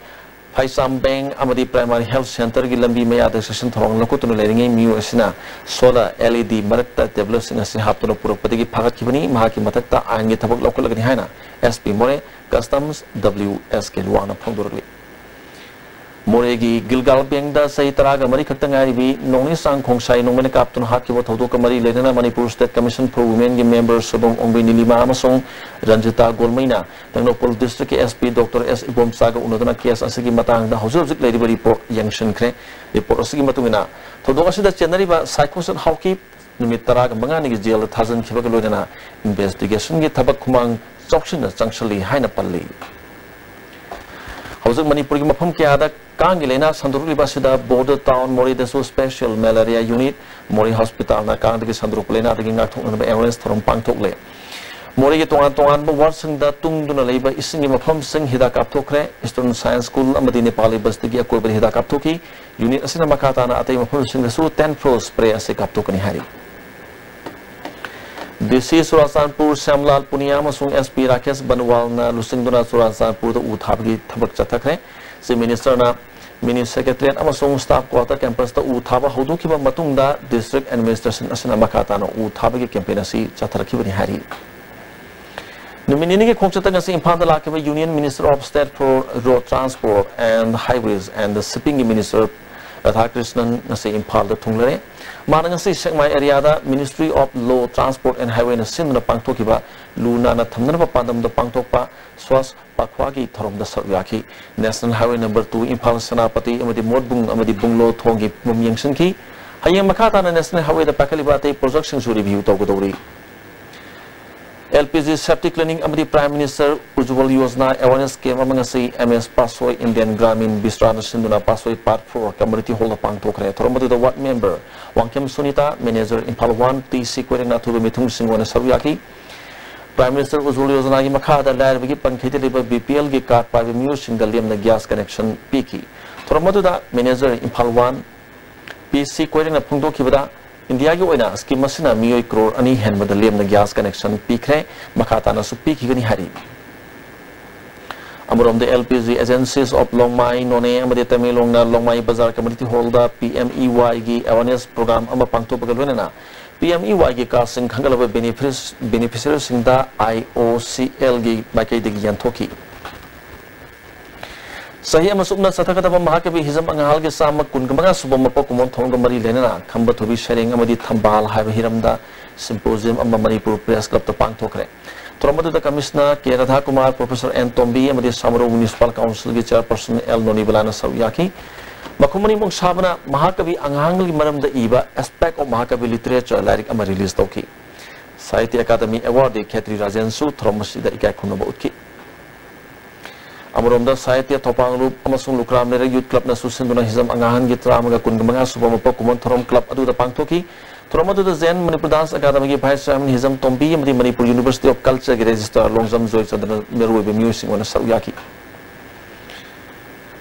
ꯐꯥꯏꯁꯥꯝ Bank ꯑꯃꯗꯤ Primary Health Centre ꯒꯤ ꯂꯝꯕꯤ ꯃꯌꯥꯗ ꯆꯦꯛꯁꯤꯟ ꯊꯧꯔꯥꯡ ꯂꯧꯈꯠꯇꯨꯅ ꯂꯩꯔꯤꯉꯩ ꯃꯤꯑꯣꯏ ꯑꯁꯤꯅ solar L E D ꯃꯔꯛꯇ tablet ꯁꯤꯡ ꯑꯁꯤ ꯍꯥꯞꯇꯨꯅ ꯄꯨꯔꯛꯄꯗꯒꯤ ꯐꯥꯒꯠꯈꯤꯕꯅꯤ꯫ ꯃꯍꯥꯛꯀꯤ ꯃꯊꯛꯇ ꯑꯥꯏꯟꯒꯤ ꯊꯕꯛ ꯂꯧꯈꯠꯂꯒꯅꯤ ꯍꯥꯏꯅ S P ꯃꯣꯔꯦ Customs W S ꯀꯦ ꯂꯨꯋꯥꯡꯅ ꯐꯣꯡꯗꯣꯔꯛꯂꯤ꯫ ꯃꯣꯔꯦꯒꯤ ꯒꯤꯜꯒꯥꯜ ꯕꯦꯡꯗ ꯆꯍꯤ ꯇꯔꯥꯒ ꯃꯔꯤ ꯈꯛꯇ ꯉꯥꯏꯔꯤꯕꯤ ꯅꯣꯡꯅꯤꯁꯥꯡ ꯈꯣꯡꯁꯥꯏ ꯅꯣꯡꯃꯩꯅ ꯀꯥꯞꯇꯨꯅ ꯍꯥꯠꯈꯤꯕ ꯊꯧꯗꯣꯛꯀ ꯃꯔꯤ ꯂꯩꯅꯅ Manipur State Commission for Women ꯒꯤ member ꯁꯣꯏꯕꯝ ꯑꯣꯡꯕꯤ ꯅꯤꯂꯤꯃꯥ ꯑꯃꯁꯨꯡ ꯔꯟꯖꯤꯇꯥ ꯒꯣꯜꯃꯩꯅ ꯇꯦꯡꯅꯧꯄꯜ district ꯀꯤ S P Doctor S ꯏꯕꯣꯝꯆꯥꯒ ꯎꯅꯗꯨꯅ case ꯑꯁꯤꯒꯤ ꯃꯇꯥꯡꯗ ꯍꯧꯖꯤꯛ ꯍꯧꯖꯤꯛ ꯂꯩꯔꯤꯕ report ꯌꯦꯡꯁꯤꯟꯈ꯭ꯔꯦ꯫ Report ꯑꯁꯤꯒꯤ ꯃꯇꯨꯡ ꯏꯟꯅ, ꯊꯧꯗꯣꯛ ꯑꯁꯤꯗ ꯆꯦꯟꯅꯔꯤꯕ ꯁꯥꯏꯈꯣꯁꯠ ꯍꯥꯎꯀꯤꯞ ꯅꯨꯃꯤꯠ ꯇꯔꯥꯒ ꯃꯉꯥꯅꯤꯒꯤ ꯖꯦꯜꯗ ꯊꯥꯖꯤꯟꯈꯤꯕꯒ ꯂꯣꯏꯅꯅ investigation ꯒꯤ ꯊꯕꯛ ꯈꯨꯃꯥꯡ ꯆꯥꯎꯁꯤꯟꯅ ꯆꯪꯁꯤꯜꯂꯤ ꯍꯥꯏꯅ ꯄꯜꯂꯤ꯫ ꯍꯧꯖꯤꯛ ꯃꯅꯤꯄꯨꯔꯒꯤ ꯃꯐꯝ ꯀꯌꯥꯗ ꯀꯥꯡꯒꯤ ꯂꯥꯏꯅꯥ ꯁꯟꯗꯣꯔꯛꯂꯤꯕ ꯑꯁꯤꯗ Border Town ꯃꯣꯔꯦꯗꯁꯨ Special Malaria Unit, ꯃꯣꯔꯦ Hospital ꯅ ꯀꯥꯡꯗꯒꯤ ꯁꯟꯗꯣꯔꯛꯄ ꯂꯥꯏꯅꯥꯗꯒꯤ ꯉꯥꯛꯊꯣꯛꯅꯅꯕ awareness ꯊꯧꯔꯝ ꯄꯥꯡꯊꯣꯛꯂꯦ꯫ ꯃꯣꯔꯦꯒꯤ ꯇꯣꯉꯥꯟ ꯇꯣꯉꯥꯟꯕ ward ꯁꯤꯡꯗ ꯇꯨꯡꯗꯨꯅ ꯂꯩꯕ ꯏꯁꯤꯡꯒꯤ ꯃꯐꯝꯁꯤꯡ ꯍꯤꯗꯥꯛ ꯀꯥꯞꯊꯣꯛꯈ꯭ꯔꯦ꯫ Eastern Science School ꯑꯃꯗꯤ ꯅꯦꯄꯥꯂꯤ ꯕꯁꯇꯤꯒꯤ ꯑꯀꯣꯏꯕꯗ ꯍꯤꯗꯥꯛ ꯀꯥꯞꯊꯣꯛꯈꯤ꯫ Unit ꯑꯁꯤꯅ ꯃꯈꯥ ꯇꯥꯅ ꯑꯇꯩ ꯃꯐꯝꯁꯤꯡꯗꯁꯨ Tenflo spray ꯑꯁꯤ ꯀꯥꯞꯊꯣꯛꯀꯅꯤ ꯍꯥꯏꯔꯤ꯫ D C ꯆꯨꯔꯥꯆꯥꯟꯄꯨꯔ ꯁ꯭ꯌꯥꯝꯂꯥꯜ ꯄꯨꯅꯤꯌꯥ ꯑꯃꯁꯨꯡ S P ꯔꯥꯀꯦꯁ ꯕꯟꯋꯥꯜꯅ ꯂꯨꯆꯤꯡꯗꯨꯅ ꯆꯨꯔꯥꯆꯥꯟꯄꯨꯔꯗ ꯎ ꯊꯥꯕꯒꯤ ꯊꯕꯛ ꯆꯠꯊꯈ꯭ꯔꯦ꯫ Chief Minister ꯅ Mini Secretariat ꯑꯃꯁꯨꯡ Staff Quarter Campusꯇ ꯎ ꯊꯥꯕ ꯍꯧꯗꯣꯛꯈꯤꯕ ꯃꯇꯨꯡꯗ District Administration ꯑꯁꯤꯅ ꯃꯈꯥ ꯇꯥꯅ ꯎ ꯊꯥꯕꯒꯤ campaign ꯑꯁꯤ ꯆꯠꯊꯔꯛꯈꯤꯕꯅꯤ ꯍꯥꯏꯔꯤ꯫ ꯅꯨꯃꯤꯠ ꯅꯤꯅꯤꯒꯤ ꯈꯣꯡꯆꯠꯇ ꯉꯁꯤ ꯏꯝꯐꯥꯜꯗ ꯂꯥꯛꯈꯤꯕ Union Minister of State for Road Transport and Highways and Shippingꯒꯤ Minister Radhakrishnan ꯉꯁꯤ ꯏꯝꯐꯥꯜꯗ ꯊꯨꯡꯂꯔꯦ꯫ ꯃꯥꯅ ꯉꯁꯤ ꯁꯦꯛꯃꯥꯏ areaꯗ Ministry of Road Transport and Highwayꯅ ꯁꯤꯟꯗꯨꯅ ꯄꯥꯡꯊꯣꯛꯈꯤꯕ ꯂꯨ ꯅꯥꯟꯅ ꯊꯝꯅꯅꯕ ꯄꯥꯟꯗꯝꯗ ꯄꯥꯡꯊꯣꯛꯄ ꯁ꯭ꯋꯥꯁ ꯄꯥꯈ꯭ꯋꯥꯒꯤ ꯊꯧꯔꯝꯗ ꯁꯔꯨꯛ ꯌꯥꯈꯤ꯫ National Highway number two Imphal Senapati ꯑꯃꯗꯤ ꯃꯣꯠꯕꯨꯡ ꯑꯃꯗꯤ ꯕꯨꯡꯂꯣ ꯊꯣꯡꯒꯤ ꯐꯤꯕꯝ ꯌꯦꯡꯁꯤꯟꯈꯤ꯫ ꯍꯌꯦꯡ ꯃꯈꯥ ꯇꯥꯅ National Highwayꯗ ꯄꯥꯏꯈꯠꯂꯤꯕ ꯑꯇꯩ projectꯁꯤꯡꯁꯨ review ꯇꯧꯒꯗꯧꯔꯤ꯫ L P G septic cleaning ꯑꯃꯗꯤ Prime Minister Ujjwal Yojana awareness camp ꯑꯃ ꯉꯁꯤ M S Pasoi Indian Gramin Visrana ꯁꯤꯟꯗꯨꯅ Pasoi Part four Community Hallꯗ ꯄꯥꯡꯊꯣꯛꯈ꯭ꯔꯦ꯫ ꯊꯧꯔꯝ ꯑꯗꯨꯗ ward member Wangkhem Sunita, manager Imphal one T C ꯀꯣꯏꯔꯦꯡꯅ ꯑꯊꯨꯕ ꯃꯤꯊꯨꯡꯁꯤꯡ ꯑꯣꯏꯅ ꯁꯔꯨꯛ ꯌꯥꯈꯤ꯫ Prime Minister Ujjwal Yojanaꯒꯤ ꯃꯈꯥꯗ ꯂꯥꯏꯔꯕꯒꯤ ꯄꯟꯈꯩꯗ ꯂꯩꯕ B P Lꯒꯤ card ꯄꯥꯏꯕ ꯃꯤꯑꯣꯏꯁꯤꯡꯗ ꯂꯦꯝꯅ gas connection ꯄꯤꯈꯤ꯫ ꯊꯧꯔꯝ ꯑꯗꯨꯗ manager Imphal one P C ꯀꯣꯏꯔꯦꯡꯅ ꯐꯣꯡꯗꯣꯛꯈꯤꯕꯗ, ꯏꯟꯗꯤꯌꯥꯒꯤ ꯑꯣꯏꯅ scheme ꯑꯁꯤꯅ ꯃꯤꯑꯣꯏ ꯀ꯭ꯔꯣꯔ ꯑꯅꯤ ꯍꯦꯟꯕꯗ ꯂꯦꯝꯅ gas connection ꯄꯤꯈ꯭ꯔꯦ, ꯃꯈꯥ ꯇꯥꯅꯁꯨ ꯄꯤꯈꯤꯒꯅꯤ ꯍꯥꯏꯔꯤ꯫ ꯑꯃꯔꯣꯝꯗ, L P G Agencies of Longmai, Noney ꯑꯃꯗꯤ ꯇꯃꯦꯡꯂꯣꯡꯅ ꯂꯣꯡꯃꯥꯏ ꯕꯖꯥꯔ Community Hallꯗ P M E Yꯒꯤ awareness program ꯑꯃ ꯄꯥꯡꯊꯣꯛꯄꯒ ꯂꯣꯏꯅꯅ P M E Yꯒꯤ cardꯁꯤꯡ ꯈꯟꯒꯠꯂꯕ benefic-, beneficiaryꯁꯤꯡꯗ I O C Lꯒꯤ ꯃꯥꯏꯀꯩꯗꯒꯤ ꯌꯦꯟꯊꯣꯛꯈꯤ꯫ ꯆꯍꯤ ꯑꯃ ꯆꯨꯞꯅ ꯆꯠꯊꯒꯗꯕ ꯃꯍꯥꯀꯕꯤ ꯍꯤꯖꯝ ꯑꯉꯥꯡꯒꯤ ꯆꯥꯝꯃ ꯀꯨꯟꯒ ꯃꯉꯥ ꯁꯨꯕ ꯃꯄꯣꯛ ꯀꯨꯝꯑꯣꯟ ꯊꯧꯔꯝꯒ ꯃꯔꯤ ꯂꯩꯅꯅ ꯈꯝꯕ ꯊꯣꯏꯕꯤ ꯁꯩꯔꯦꯡ ꯑꯃꯗꯤ ꯊꯝꯕꯥꯜ ꯍꯥꯏꯕ ꯍꯤꯔꯝꯗ symposium ꯑꯃ ꯃꯅꯤꯄꯨꯔ Press Clubꯇ ꯄꯥꯡꯊꯣꯛꯈ꯭ꯔꯦ꯫ ꯊꯧꯔꯝ ꯑꯗꯨꯗ Commissioner K ꯔꯥꯙꯥꯀꯨꯃꯥꯔ, Professor N ꯇꯣꯝꯕꯤ ꯑꯃꯗꯤ ꯁꯥꯃꯔꯧ Municipal Councilꯒꯤ Chairperson L ꯅꯣꯅꯤꯕꯂꯥꯅ ꯁꯔꯨꯛ ꯌꯥꯈꯤ꯫ ꯃꯈꯨꯝ ꯑꯅꯤꯃꯨꯛ ꯁꯥꯕꯅ ꯃꯍꯥꯀꯕꯤ ꯑꯉꯥꯡꯒꯤ ꯃꯔꯝꯗ ꯏꯕ Aspect of Mahapavi Literature ꯂꯥꯏꯔꯤꯛ ꯑꯃ release ꯇꯧꯈꯤ꯫ ꯁꯥꯍꯤꯇ꯭ꯌ ꯑꯀꯥꯗꯃꯤ awardee ꯈꯦꯇ꯭ꯔꯤ ꯔꯥꯖꯦꯟꯁꯨ ꯊꯧꯔꯝ ꯑꯁꯤꯗ ꯏꯀꯥꯏ ꯈꯨꯝꯅꯕ ꯎꯠꯈꯤ꯫ ꯑꯃꯔꯣꯝꯗ ꯁꯥꯍꯤꯇ꯭ꯌ ꯊꯧꯄꯥꯡꯂꯨꯞ ꯑꯃꯁꯨꯡ ꯂꯨꯈ꯭ꯔꯥꯝ ꯂꯩꯔꯛ Youth Clubꯅꯁꯨ ꯁꯤꯟꯗꯨꯅ ꯍꯤꯖꯝ ꯑꯉꯥꯡꯍꯟꯒꯤ ꯆꯥꯝꯃꯒ ꯀꯨꯟꯒ ꯃꯉꯥ ꯁꯨꯕ ꯃꯄꯣꯛ ꯀꯨꯝꯑꯣꯟ ꯊꯧꯔꯝ club ꯑꯗꯨꯗ ꯄꯥꯡꯊꯣꯛꯈꯤ꯫ ꯊꯧꯔꯝ ꯑꯗꯨꯗ Zen Manipur Dance Academyꯒꯤ Vice Chairman ꯍꯤꯖꯝ ꯇꯣꯝꯕꯤ ꯑꯃꯗꯤ Manipur University of Cultureꯒꯤ Registrar Longjam ꯖꯣꯏꯆꯟꯗ꯭ꯔꯅ ꯃꯔꯨꯑꯣꯏꯕ ꯃꯤꯑꯣꯏꯁꯤꯡ ꯑꯣꯏꯅ ꯁꯔꯨꯛ ꯌꯥꯈꯤ꯫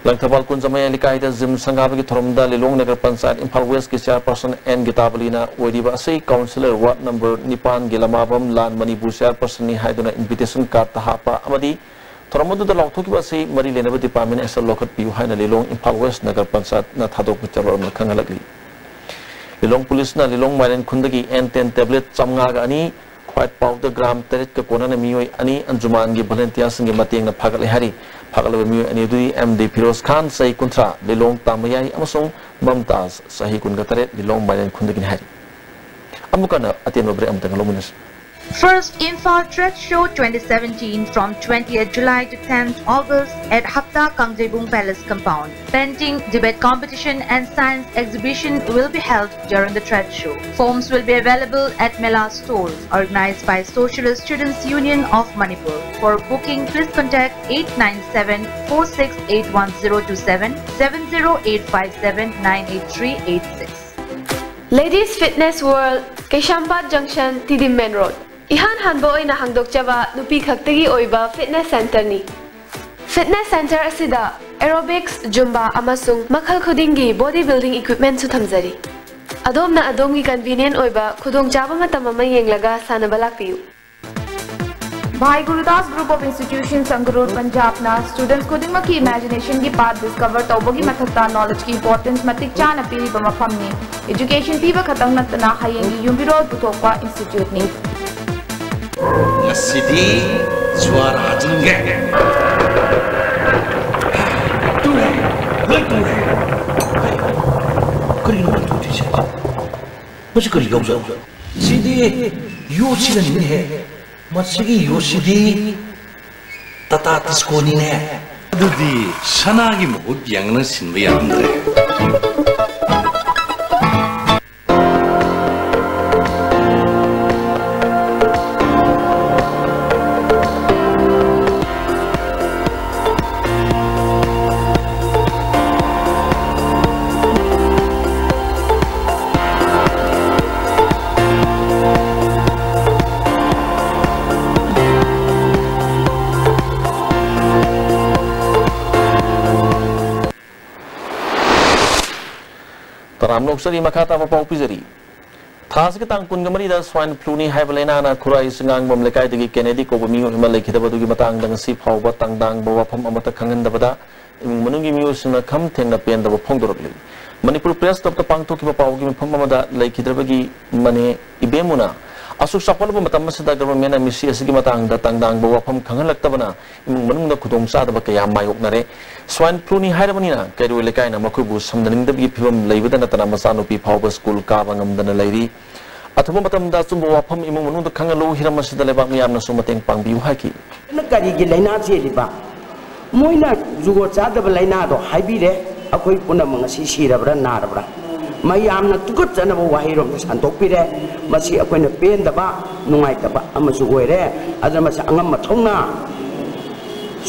ꯂꯪꯊꯕꯥꯜ ꯀꯨꯟꯖꯃꯌꯥ ꯂꯩꯀꯥꯏꯗ gym ꯁꯪꯒꯥꯕꯒꯤ ꯊꯧꯔꯝꯗ ꯂꯤꯂꯣꯡ ꯅꯒꯔ ꯄꯟꯆꯥꯌꯠ ꯏꯝꯐꯥꯜ Westꯀꯤ Chairperson N ꯒꯤꯇꯥꯕꯂꯤꯅ ꯑꯣꯏꯔꯤꯕ ꯑꯁꯤ Councillor Ward number ꯅꯤꯄꯥꯟꯒꯤ ꯂꯃꯥꯕꯝ ꯂꯥꯟ ꯃꯅꯤꯄꯨꯔ Chairpersonꯅꯤ ꯍꯥꯏꯗꯨꯅ invitation cardꯇ ꯍꯥꯞꯄ ꯑꯃꯗꯤ ꯊꯧꯔꯝ ꯑꯗꯨꯗ ꯂꯥꯎꯊꯣꯛꯈꯤꯕ ꯑꯁꯤ ꯃꯔꯤ ꯂꯩꯅꯕ department action ꯂꯧꯈꯠꯄꯤꯌꯨ ꯍꯥꯏꯅ ꯂꯤꯂꯣꯡ ꯏꯝꯐꯥꯜ ꯋꯦꯁ ꯅꯒꯔ ꯄꯟꯆꯥꯌꯠꯅ ꯊꯥꯗꯣꯛꯄ ꯆꯦꯔꯣꯜ ꯑꯃꯅ ꯈꯪꯍꯜꯂꯛꯂꯤ꯫ ꯂꯤꯂꯣꯡ ꯄꯨꯂꯤꯁꯅ ꯂꯤꯂꯣꯡ ꯃꯥꯏꯔꯦꯟ ꯈꯨꯟꯗꯒꯤ N ten tablet ꯆꯥꯝꯃꯉꯥꯒ ꯑꯅꯤ, white powder gram ꯇꯔꯦꯠꯀ ꯀꯣꯟꯅꯅ ꯃꯤꯑꯣꯏ ꯑꯅꯤ ꯑꯟꯖꯨꯃꯥꯟꯒꯤ volunteerꯁꯤꯡꯒꯤ ꯃꯇꯦꯡꯅ ꯐꯥꯒꯠꯂꯦ ꯍꯥꯏꯔꯤ꯫ ꯐꯥꯒꯠꯂꯕ ꯃꯤꯑꯣꯏ ꯑꯅꯤ ꯑꯗꯨꯗꯤ M D ꯐꯤꯔꯣꯖ ꯈꯥꯟ, ꯆꯍꯤ ꯀꯨꯟꯊ꯭ꯔꯥ, ꯂꯤꯂꯣꯡ ꯇꯥꯃꯌꯥꯏ, ꯑꯃꯁꯨꯡ ꯃꯝꯇꯥꯖ, ꯆꯍꯤ ꯀꯨꯟꯒ ꯇꯔꯦꯠ, ꯂꯤꯂꯣꯡ ꯃꯥꯏꯔꯦꯟ ꯈꯨꯟꯗꯒꯤꯅꯤ ꯍꯥꯏꯔꯤ꯫ ꯑꯃꯨꯛꯀ ꯍꯟꯅ ꯑꯇꯦꯟꯕ break ꯑꯃꯇꯪ ꯂꯧꯃꯤꯟꯅꯁꯤ꯫ First Imphal Trade Show twenty seventeen from twentieth July to tenth August at Hapta Kangjebung Palace compound. Painting, debate competition and science exhibition will be held during the trade show. Forms will be available at Mela stores, organized by Socialist Students Union of Manipur. For booking, please contact eight nine seven four six eight one zero two seven, seven zero eight five seven nine eight three eight six. Ladies Fitness World, Keishampat Junction, Tidim Main Road. ꯏꯍꯥꯟ ꯍꯥꯟꯕ ꯑꯣꯏꯅ ꯍꯥꯡꯗꯣꯛꯆꯕ ꯅꯨꯄꯤ ꯈꯛꯇꯒꯤ ꯑꯣꯏꯕ fitness centreꯅꯤ꯫ Fitness center ꯑꯁꯤꯗ aerobics, Zumba ꯑꯃꯁꯨꯡ ꯃꯈꯜ ꯈꯨꯗꯤꯡꯒꯤ body building equipmentꯁꯨ ꯊꯝꯖꯔꯤ꯫ ꯑꯗꯣꯝꯅ ꯑꯗꯣꯝꯒꯤ convenient ꯑꯣꯏꯕ ꯈꯨꯗꯣꯡꯆꯥꯕ ꯃꯇꯝ ꯑꯃ ꯌꯦꯡꯂꯒ ꯁꯥꯟꯅꯕ ꯂꯥꯛꯄꯤꯌꯨ꯫ Bhai Gurudas Group of Institutions, Sangrur, Punjabꯅ students ꯈꯨꯗꯤꯡꯃꯛꯀꯤ imaginationꯒꯤ path discover ꯇꯧꯕꯒꯤ ꯃꯊꯛꯇ knowledgeꯀꯤ importance ꯃꯇꯤꯛ ꯆꯥꯅ ꯄꯤꯔꯤꯕ ꯃꯐꯝꯅꯤ꯫ Education ꯄꯤꯕ ꯈꯛꯇꯪ ꯅꯠꯇꯅ ꯍꯌꯦꯡꯒꯤ ꯌꯨꯝꯕꯤꯔꯣꯜ ꯄꯨꯊꯣꯛꯄ instituteꯅꯤ꯫ ꯉꯁꯤꯗꯤ ꯖꯨꯋꯥꯔ ꯍꯥꯖꯤꯟꯒꯦ꯫ ꯇꯨꯔꯦ, ꯂꯣꯏ ꯇꯨꯔꯦ꯫ ꯀꯔꯤꯅꯣ ꯃꯥꯅ ꯇꯨꯗꯣꯏꯁꯦ? ꯃꯁꯤ ꯀꯔꯤ ꯌꯥꯎꯖꯥꯠꯅꯣ? ꯁꯤꯗꯤ ꯌꯣꯠꯁꯤꯗꯅꯤꯅꯦꯍꯦ꯫ ꯃꯁꯤꯒꯤ ꯌꯣꯠꯁꯤꯗꯤ ꯇꯥꯇꯥ ꯇꯤꯁꯀꯣꯅꯤꯅꯦ꯫ ꯑꯗꯨꯗꯤ ꯁꯅꯥꯒꯤ ꯃꯍꯨꯠ ꯌꯥꯡꯅ ꯁꯤꯟꯕ ꯌꯥꯔꯝꯗ꯭ꯔꯦ꯫ ꯇꯔꯥꯝꯅ ꯑꯣꯛꯆꯔꯤ, ꯃꯈꯥ ꯇꯥꯕ ꯄꯥꯎ ꯄꯤꯖꯔꯤ꯫ ꯊꯥꯁꯤꯒꯤ ꯇꯥꯡ ꯀꯨꯟꯒ ꯃꯔꯤꯗ ꯁ꯭ꯋꯥꯏꯟ ꯐ꯭ꯂꯨꯅꯤ ꯍꯥꯏꯕ ꯂꯥꯏꯅꯥꯅ ꯈꯨꯔꯥꯏ ꯆꯤꯡꯉꯥꯡꯕꯝ ꯂꯩꯀꯥꯏꯗꯒꯤ ꯀꯦꯅꯦꯗꯤ ꯀꯧꯕ ꯃꯤꯑꯣꯏ ꯑꯃ ꯂꯩꯈꯤꯗꯕ ꯑꯗꯨꯒꯤ ꯃꯇꯥꯡꯗ ꯉꯁꯤ ꯐꯥꯎꯕ ꯇꯥꯡꯗꯥꯡꯕ ꯋꯥꯐꯝ ꯑꯃꯠꯇ ꯈꯪꯍꯟꯗꯕꯗ ꯏꯃꯨꯡ ꯃꯅꯨꯡꯒꯤ ꯃꯤꯑꯣꯏꯁꯤꯡꯅ ꯈꯝ ꯊꯦꯡꯅ ꯄꯦꯟꯗꯕ ꯐꯣꯡꯗꯣꯔꯛꯂꯤ꯫ ꯃꯅꯤꯄꯨꯔ ꯄ꯭ꯔꯦꯁ ꯀ꯭ꯂꯕꯇ ꯄꯥꯡꯊꯣꯛꯈꯤꯕ ꯄꯥꯎꯒꯤ ꯃꯤꯐꯝ ꯑꯃꯗ ꯂꯩꯈꯤꯗ꯭ꯔꯕꯒꯤ ꯃꯅꯦ ꯏꯕꯦꯝꯃꯨꯅ ꯑꯁꯨꯛ ꯆꯥꯎꯈꯠꯂꯕ ꯃꯇꯝ ꯑꯁꯤꯗ ꯒꯚꯔꯟꯃꯦꯟꯠꯅ ꯃꯤꯁꯤ ꯑꯁꯤꯒꯤ ꯃꯇꯥꯡꯗ ꯇꯥꯡꯗꯥꯡꯕ ꯋꯥꯐꯝ ꯈꯪꯍꯜꯂꯛꯇꯕꯅ ꯏꯃꯨꯡ ꯃꯅꯨꯡꯗ ꯈꯨꯗꯣꯡꯆꯥꯗꯕ ꯀꯌꯥ ꯃꯥꯌꯣꯛꯅꯔꯦ꯫ ꯁ꯭ꯋꯥꯏꯟ ꯐ꯭ꯂꯨꯅꯤ ꯍꯥꯏꯔꯕꯅꯤꯅ ꯀꯩꯔꯣꯏ ꯂꯩꯀꯥꯏꯅ ꯃꯈꯣꯏꯕꯨ ꯁꯝꯅꯅꯤꯡꯗꯕꯒꯤ ꯐꯤꯕꯝ ꯂꯩꯕꯗ ꯅꯠꯇꯅ ꯃꯆꯥꯅꯨꯄꯤ ꯐꯥꯎꯕ ꯁ꯭ꯀꯨꯜ ꯀꯥꯕ ꯉꯝꯗꯅ ꯂꯩꯔꯤ꯫ ꯑꯊꯨꯕ ꯃꯇꯝꯗ ꯑꯆꯨꯝꯕ ꯋꯥꯐꯝ ꯏꯃꯨꯡ ꯃꯅꯨꯡꯗ ꯈꯪꯍꯜꯂꯨ, ꯍꯤꯔꯝ ꯑꯁꯤꯗ ꯂꯩꯕꯥꯛ ꯃꯤꯌꯥꯝꯅꯁꯨ ꯃꯇꯦꯡ ꯄꯥꯡꯕꯤꯌꯨ ꯍꯥꯏꯈꯤ꯫ ꯀꯔꯤꯒꯤ ꯂꯥꯏꯅꯥ ꯆꯦꯜꯂꯤꯕ? ꯃꯣꯏꯅ ꯖꯨꯒꯣꯠ ꯆꯥꯗꯕ ꯂꯥꯏꯅꯥꯗꯣ ꯍꯥꯏꯕꯤꯔꯦ, ꯑꯩꯈꯣꯏ ꯄꯨꯝꯅꯃꯛ ꯉꯁꯤ ꯁꯤꯔꯕ꯭ꯔꯥ ꯅꯥꯔꯕ꯭ꯔꯥ? ꯃꯌꯥꯝꯅ ꯇꯨꯀꯠꯆꯅꯕ ꯋꯥꯍꯩꯔꯣꯝꯗ ꯁꯟꯗꯣꯛꯄꯤꯔꯦ꯫ ꯃꯁꯤ ꯑꯩꯈꯣꯏꯅ ꯄꯦꯟꯗꯕ, ꯅꯨꯡꯉꯥꯏꯇꯕ ꯑꯃꯁꯨ ꯑꯣꯏꯔꯦ꯫ ꯑꯗꯨꯅ ꯃꯁꯤ ꯑꯉꯝ ꯑꯊꯧꯅ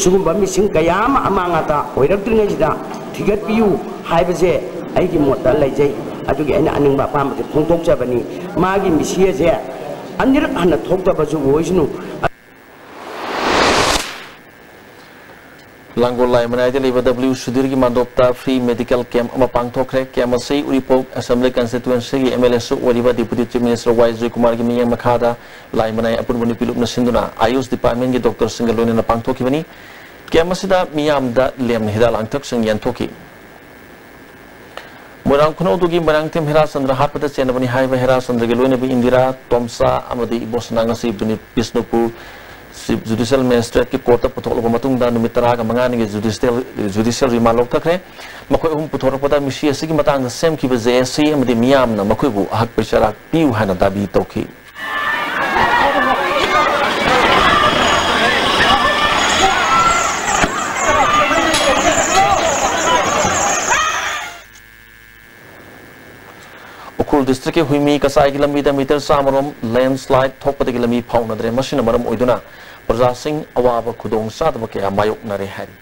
ꯁꯤꯒꯨꯝꯕ ꯃꯤꯁꯤꯡ ꯀꯌꯥ ꯑꯃ ꯑꯃꯥꯡ ꯑꯇꯥ ꯑꯣꯏꯔꯛꯇ꯭ꯔꯤꯉꯩꯁꯤꯗ ꯊꯤꯒꯠꯄꯤꯌꯨ ꯍꯥꯏꯕꯁꯦ ꯑꯩꯒꯤ ꯃꯣꯠꯇ ꯂꯩꯖꯩ꯫ ꯑꯗꯨꯒꯤ ꯑꯩꯅ ꯑꯅꯤꯡꯕ ꯑꯄꯥꯝꯕꯁꯦ ꯐꯣꯡꯗꯣꯛꯆꯕꯅꯤ꯫ ꯃꯥꯒꯤ ꯃꯤꯁꯤ ꯑꯁꯦ ꯑꯅꯤꯔꯛ ꯍꯟꯅ ꯊꯣꯛꯇꯕꯁꯨ ꯑꯣꯏꯁꯅꯨ꯫ ꯂꯥꯡꯒꯣꯜ ꯂꯥꯏꯃꯅꯥꯏꯗ ꯂꯩꯕ ꯗꯕ꯭ꯂꯤꯎ ꯁꯨꯙꯤꯔꯒꯤ ꯃꯥꯟꯗꯣꯞꯇ free medical camp ꯑꯃ ꯄꯥꯡꯊꯣꯛꯈ꯭ꯔꯦ꯫ Camp ꯑꯁꯤ ꯎꯔꯤꯄꯣꯛ Assembly Constituencyꯒꯤ MLAꯁꯨ ꯑꯣꯏꯔꯤꯕ Deputy Chief Minister ꯋꯥꯏ ꯖꯣꯏꯀꯨꯃꯥꯔꯒꯤ ꯃꯤꯠꯌꯦꯡ ꯃꯈꯥꯗ ꯂꯥꯏꯃꯅꯥꯏ ꯑꯄꯨꯟꯕ ꯅꯨꯄꯤ ꯂꯨꯞꯅ ꯁꯤꯟꯗꯨꯅ AYUSH departmentꯀꯤ doctorꯁꯤꯡꯒ ꯂꯣꯏꯅꯅ ꯄꯥꯡꯊꯣꯛꯈꯤꯕꯅꯤ꯫ Camp ꯑꯁꯤꯗ ꯃꯤꯌꯥꯝꯗ ꯂꯦꯝꯅ ꯍꯤꯗꯥꯛ ꯂꯥꯡꯊꯛꯁꯤꯡ ꯌꯦꯟꯊꯣꯛꯈꯤ꯫ ꯃꯣꯏꯔꯥꯡ ꯈꯨꯅꯧꯗꯒꯤ ꯃꯣꯏꯔꯥꯡꯊꯦꯝ ꯍꯦꯔꯥꯆꯟꯗ꯭ꯔ ꯍꯥꯠꯄꯗ ꯆꯦꯟꯅꯕꯅꯤ ꯍꯥꯏꯕ ꯍꯦꯔꯥꯆꯟꯗ꯭ꯔꯒꯤ ꯂꯣꯏꯅꯕꯤ ꯏꯟꯗꯤꯔꯥ, ꯇꯣꯝꯆꯥ ꯑꯃꯗꯤ ꯏꯕꯣꯁꯅꯥ ꯉꯁꯤ ꯕꯤꯅꯤ-, ꯕꯤꯁꯅꯨꯄꯨꯔ Chief Judicial Magistrateꯀꯤ courtꯇ ꯄꯨꯊꯣꯛꯂꯕ ꯃꯇꯨꯡꯗ ꯅꯨꯃꯤꯠ ꯇꯔꯥꯒ ꯃꯉꯥꯅꯤꯒꯤ judicial, judicial remand ꯂꯧꯊꯈ꯭ꯔꯦ꯫ ꯃꯈꯣꯏ ꯑꯍꯨꯝ ꯄꯨꯊꯣꯔꯛꯄꯗ ꯃꯤꯁꯤ ꯑꯁꯤꯒꯤ ꯃꯇꯥꯡꯗ ꯁꯦꯝꯈꯤꯕ JAC ꯑꯃꯗꯤ ꯃꯤꯌꯥꯝꯅ ꯃꯈꯣꯏꯕꯨ ꯑꯍꯛꯄ ꯆꯩꯔꯥꯛ ꯄꯤꯌꯨ ꯍꯥꯏꯅ ꯗꯥꯕꯤ ꯇꯧꯈꯤ꯫ ꯎꯈ꯭ꯔꯨꯜ districtꯀꯤ ꯍꯨꯏꯃꯤ ꯀꯆꯥꯏꯒꯤ ꯂꯝꯕꯤꯗ meter ꯆꯥꯝꯃ ꯔꯣꯝ landslide ꯊꯣꯛꯄꯗꯒꯤ ꯂꯝꯕꯤ ꯐꯥꯎꯅꯗ꯭ꯔꯦ꯫ ꯃꯁꯤꯅ ꯃꯔꯝ ꯑꯣꯏꯗꯨꯅ ꯄ꯭ꯔꯖꯥꯁꯤꯡ ꯑꯋꯥꯕ ꯈꯨꯗꯣꯡꯆꯥꯗꯕ ꯀꯌꯥ ꯃꯥꯌꯣꯛꯅꯔꯦ ꯍꯥꯏꯔꯤ꯫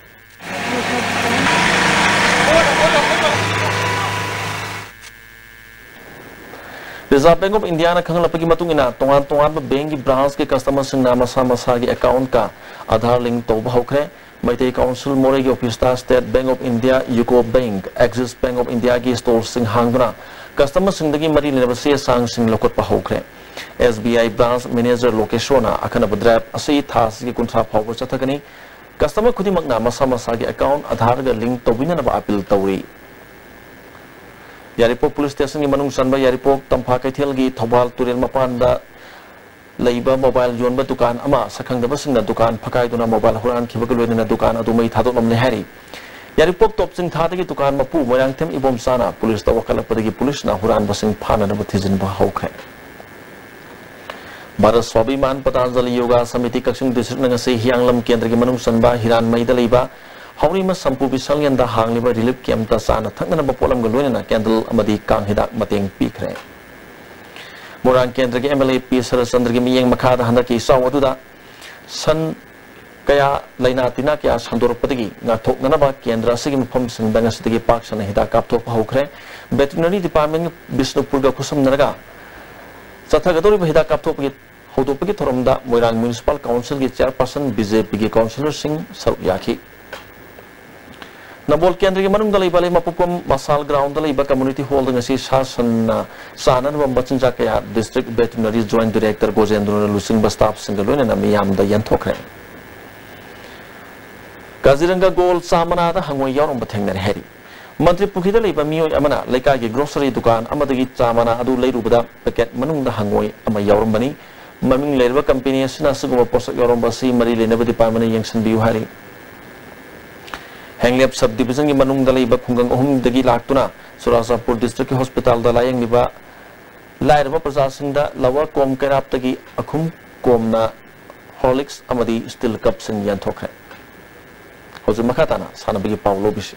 Reserve Bank of Indiaꯅ ꯈꯪꯍꯜꯂꯛꯄꯒꯤ ꯃꯇꯨꯡ ꯏꯟꯅ, ꯇꯣꯉꯥꯟ ꯇꯣꯉꯥꯟꯕ bankꯀꯤ branchꯀꯤ customerꯁꯤꯡꯅ ꯃꯁꯥ ꯃꯁꯥꯒꯤ accountꯀ Aadhaar link ꯇꯧꯕ ꯍꯧꯈ꯭ꯔꯦ꯫ ꯃꯩꯇꯩ Council ꯃꯣꯔꯦꯒꯤ officeꯇ State Bank of India, UCO Bank, Axis Bank of Indiaꯒꯤ stallꯁꯤꯡ ꯍꯥꯡꯗꯨꯅ ꯀꯁꯇꯃꯔꯁꯤꯡꯗꯒꯤ ꯃꯔꯤ ꯂꯩꯅꯕ ꯆꯦ ꯆꯥꯡꯁꯤꯡ ꯂꯧꯈꯠꯄ ꯍꯧꯈ꯭ꯔꯦ꯫ ꯑꯦꯁ ꯕꯤ ꯑꯥꯏ ꯕ꯭ꯔꯥꯟꯁ ꯃꯦꯅꯦꯖꯔ ꯂꯣꯀꯦꯁꯣꯔꯅ ꯑꯈꯟꯅꯕ ꯗ꯭ꯔꯥꯏꯚ ꯑꯁꯤ ꯊꯥ ꯑꯁꯤꯒꯤ ꯀꯨꯟꯊ꯭ꯔꯥ ꯐꯥꯎꯕ ꯆꯠꯊꯒꯅꯤ꯫ ꯀꯁꯇꯃꯔ ꯈꯨꯗꯤꯡꯃꯛꯅ ꯃꯁꯥ ꯃꯁꯥꯒꯤ ꯑꯦꯀꯥꯎꯟ ꯑꯙꯥꯔꯒ ꯂꯤꯡ ꯇꯧꯕꯤꯅꯅꯕ ꯑꯥꯄꯤꯜ ꯇꯧꯔꯤ꯫ ꯌꯥꯏꯔꯤꯄꯣꯛ ꯄꯨꯂꯤꯁ ꯁ꯭ꯇꯦꯁꯟꯒꯤ ꯃꯅꯨꯡ ꯆꯟꯕ ꯌꯥꯏꯔꯤꯄꯣꯛ ꯇꯝꯐꯥ ꯀꯩꯊꯦꯜꯒꯤ ꯊꯧꯕꯥꯜ ꯇꯨꯔꯦꯜ ꯃꯄꯥꯟꯗ ꯂꯩꯕ ꯃꯣꯕꯥꯏꯜ ꯌꯣꯟꯕ ꯗꯨꯀꯥꯟ ꯑꯃ ꯁꯛꯈꯪꯗꯕꯁꯤꯡꯅ ꯗꯨꯀꯥꯟ ꯐꯛꯀꯥꯏꯗꯨꯅ ꯃꯣꯕꯥꯏꯜ ꯍꯨꯔꯥꯟꯈꯤꯕꯒ ꯂꯣꯏꯅꯅ ꯗꯨꯀꯥꯟ ꯑꯗꯨ ꯃꯩ ꯊꯥꯗꯣꯛꯂꯝꯂꯦ ꯍꯥꯏꯔꯤ꯫ ꯌꯥꯏꯔꯤꯄꯣꯛ ꯇꯣꯞ ꯆꯤꯡꯊꯥꯗꯒꯤ ꯗꯨꯀꯥꯟ ꯃꯄꯨ ꯃꯣꯏꯔꯥꯡꯊꯦꯝ ꯏꯕꯣꯝꯆꯥꯅ ꯄꯨꯂꯤꯁꯇ ꯋꯥꯀꯠꯂꯛꯄꯗꯒꯤ ꯄꯨꯂꯤꯁꯅ ꯍꯨꯔꯥꯟꯕꯁꯤꯡ ꯐꯥꯅꯅꯕ ꯊꯤꯖꯤꯟꯕ ꯍꯧꯈ꯭ꯔꯦ꯫ ꯚꯥꯔꯠ ꯁ꯭ꯋꯥꯚꯤꯃꯥꯟ ꯄꯇꯥꯟꯖꯂꯤ ꯌꯣꯒꯥ ꯁꯃꯤꯇꯤ ꯀꯛꯆꯤꯡ ꯗꯤꯁꯇ꯭ꯔꯤꯛꯅ ꯉꯁꯤ ꯍꯤꯌꯥꯡꯂꯝ ꯀꯦꯟꯗ꯭ꯔꯒꯤ ꯃꯅꯨꯡ ꯆꯟꯕ ꯍꯤꯔꯥꯟꯃꯩꯗ ꯂꯩꯕ ꯍꯧꯔꯤꯃ ꯁꯝꯄꯨ ꯕꯤꯁꯥꯜꯒꯟꯗ ꯍꯥꯡꯂꯤꯕ ꯔꯤꯂꯤꯐ ꯀꯦꯝꯞꯇ ꯆꯥꯅ ꯊꯛꯅꯅꯕ ꯄꯣꯠꯂꯝꯒ ꯂꯣꯏꯅꯅ ꯀꯦꯟꯗꯜ ꯑꯃꯗꯤ ꯀꯥꯡ ꯍꯤꯗꯥꯛ ꯃꯇꯦꯡ ꯄꯤꯈ꯭ꯔꯦ꯫ ꯃꯣꯏꯔꯥꯡ ꯀꯦꯟꯗ꯭ꯔꯒꯤ ꯑꯦꯝ ꯑꯦꯜ ꯑꯦ ꯄꯤ ꯁꯔꯠꯆꯟꯗ꯭ꯔꯒꯤ ꯃꯤꯠꯌꯦꯡ ꯃꯈꯥꯗ ꯍꯟꯗꯛꯀꯤ ꯏꯆꯥꯎ ꯑꯗꯨꯗ ꯁꯟ ꯀꯌꯥ, ꯂꯥꯏꯅꯥ ꯇꯤꯟꯅꯥ ꯀꯌꯥ ꯁꯟꯗꯣꯔꯛꯄꯗꯒꯤ ꯉꯥꯛꯊꯣꯛꯅꯅꯕ ꯀꯦꯟꯗ꯭ꯔ ꯑꯁꯤꯒꯤ ꯃꯐꯝꯁꯤꯡꯗ ꯉꯁꯤꯗꯒꯤ ꯄꯥꯛ ꯁꯟꯅ ꯍꯤꯗꯥꯛ ꯀꯥꯞꯊꯣꯛꯄ ꯍꯧꯈ꯭ꯔꯦ꯫ ꯚꯦꯇꯤꯅꯔꯤ ꯗꯤꯄꯥꯔꯠꯃꯦꯟ ꯕꯤꯁꯅꯨꯄꯨꯔꯒ ꯈꯨꯠꯁꯝꯅꯔꯒ ꯆꯠꯊꯒꯗꯧꯔꯤꯕ ꯍꯤꯗꯥꯛ ꯀꯥꯞꯊꯣꯛꯄꯒꯤ ꯍꯧꯗꯣꯛꯄꯒꯤ ꯊꯧꯔꯝꯗ ꯃꯣꯏꯔꯥꯡ ꯃ꯭ꯌꯨꯅꯤꯁꯤꯄꯥꯜ ꯀꯥꯎꯟꯁꯤꯜꯒꯤ ꯆꯤꯌꯔꯄꯥꯔꯁꯟ ꯕꯤ ꯖꯦ ꯄꯤꯒꯤ ꯀꯥꯎꯟꯁꯤꯂꯔꯁꯤꯡ ꯁꯔꯨꯛ ꯌꯥꯈꯤ꯫ ꯅꯝꯕꯣꯜ ꯀꯦꯟꯗ꯭ꯔꯒꯤ ꯃꯅꯨꯡꯗ ꯂꯩꯕ ꯂꯩꯃꯄꯣꯛꯄꯝ ꯃꯁꯥꯜ ꯒ꯭ꯔꯥꯎꯟꯗ ꯂꯩꯕ ꯀꯝꯃ꯭ꯌꯨꯅꯤꯇꯤ ꯍꯣꯜꯗ ꯉꯁꯤ ꯁꯥ ꯁꯟꯅ ꯆꯥꯅꯅꯕ ꯃꯆꯤꯟꯖꯥꯛ ꯀꯌꯥ ꯗꯤꯁꯇ꯭ꯔꯤꯛ ꯚꯦꯇꯤꯅꯔꯤ ꯖꯣꯏꯟꯠ ꯗꯤꯔꯦꯛꯇꯔ ꯒꯣꯖꯦꯟꯗ꯭ꯔꯣꯅ ꯂꯨꯆꯤꯡꯕ ꯁ꯭ꯇꯥꯐꯁꯤꯡꯒ ꯂꯣꯏꯅꯅ ꯃꯤꯌꯥꯝꯗ ꯌꯦꯟꯊꯣꯛꯈ꯭ꯔꯦ꯫ ꯀꯥꯖꯤꯔꯪꯒ ꯒꯣꯜ ꯆꯥ ꯃꯅꯥꯗ ꯍꯪꯉꯣꯏ ꯌꯥꯎꯔꯝꯕ ꯊꯦꯡꯅꯔꯦ ꯍꯥꯏꯔꯤ꯫ ꯃꯟꯇ꯭ꯔꯤ ꯄꯨꯈ꯭ꯔꯤꯗ ꯂꯩꯕ ꯃꯤꯑꯣꯏ ꯑꯃꯅ ꯂꯩꯀꯥꯏꯒꯤ ꯒ꯭ꯔꯣꯁꯔꯤ ꯗꯨꯀꯥꯟ ꯑꯃꯗꯒꯤ ꯆꯥ ꯃꯅꯥ ꯑꯗꯨ ꯂꯩꯔꯨꯕꯗ ꯄꯦꯀꯦꯠ ꯃꯅꯨꯡꯗ ꯍꯪꯉꯣꯏ ꯑꯃ ꯌꯥꯎꯔꯝꯕꯅꯤ꯫ ꯃꯃꯤꯡ ꯂꯩꯔꯕ ꯀꯝꯄꯦꯅꯤ ꯑꯁꯤꯅ ꯑꯁꯤꯒꯨꯝꯕ ꯄꯣꯠꯁꯛ ꯌꯥꯎꯔꯝꯕ ꯑꯁꯤ ꯃꯔꯤ ꯂꯩꯅꯕ ꯗꯤꯄꯥꯔꯠꯃꯦꯟꯅ ꯌꯦꯡꯁꯤꯟꯕꯤꯌꯨ ꯍꯥꯏꯔꯤ꯫ ꯍꯦꯡꯂꯦꯞ ꯁꯕ ꯗꯤꯕꯤꯖꯟꯒꯤ ꯃꯅꯨꯡꯗ ꯂꯩꯕ ꯈꯨꯡꯒꯪ ꯑꯍꯨꯝꯗꯒꯤ ꯂꯥꯛꯇꯨꯅ ꯆꯨꯔꯥꯆꯥꯟꯄꯨꯔ ꯗꯤꯁꯇ꯭ꯔꯤꯛꯀꯤ ꯍꯣꯁꯄꯤꯇꯥꯜꯗ ꯂꯥꯌꯦꯡꯂꯤꯕ ꯂꯥꯏꯔꯕ ꯄ꯭ꯔꯖꯥꯁꯤꯡꯗ ꯂꯋꯥ ꯀꯣꯝ ꯀꯩꯔꯥꯞꯇꯒꯤ ꯑꯈꯨꯝ ꯀꯣꯝꯅ ꯍꯣꯔꯂꯤꯛꯁ ꯑꯃꯗꯤ ꯁ꯭ꯇꯤꯜ ꯀꯞꯁꯤꯡ ꯌꯦꯟꯊꯣꯛꯈ꯭ꯔꯦ꯫ ꯍꯧꯖꯤꯛ ꯃꯈꯥ ꯇꯥꯅ ꯁꯥꯟꯅꯕꯒꯤ ꯄꯥꯎ ꯂꯧꯕꯤꯁꯤ꯫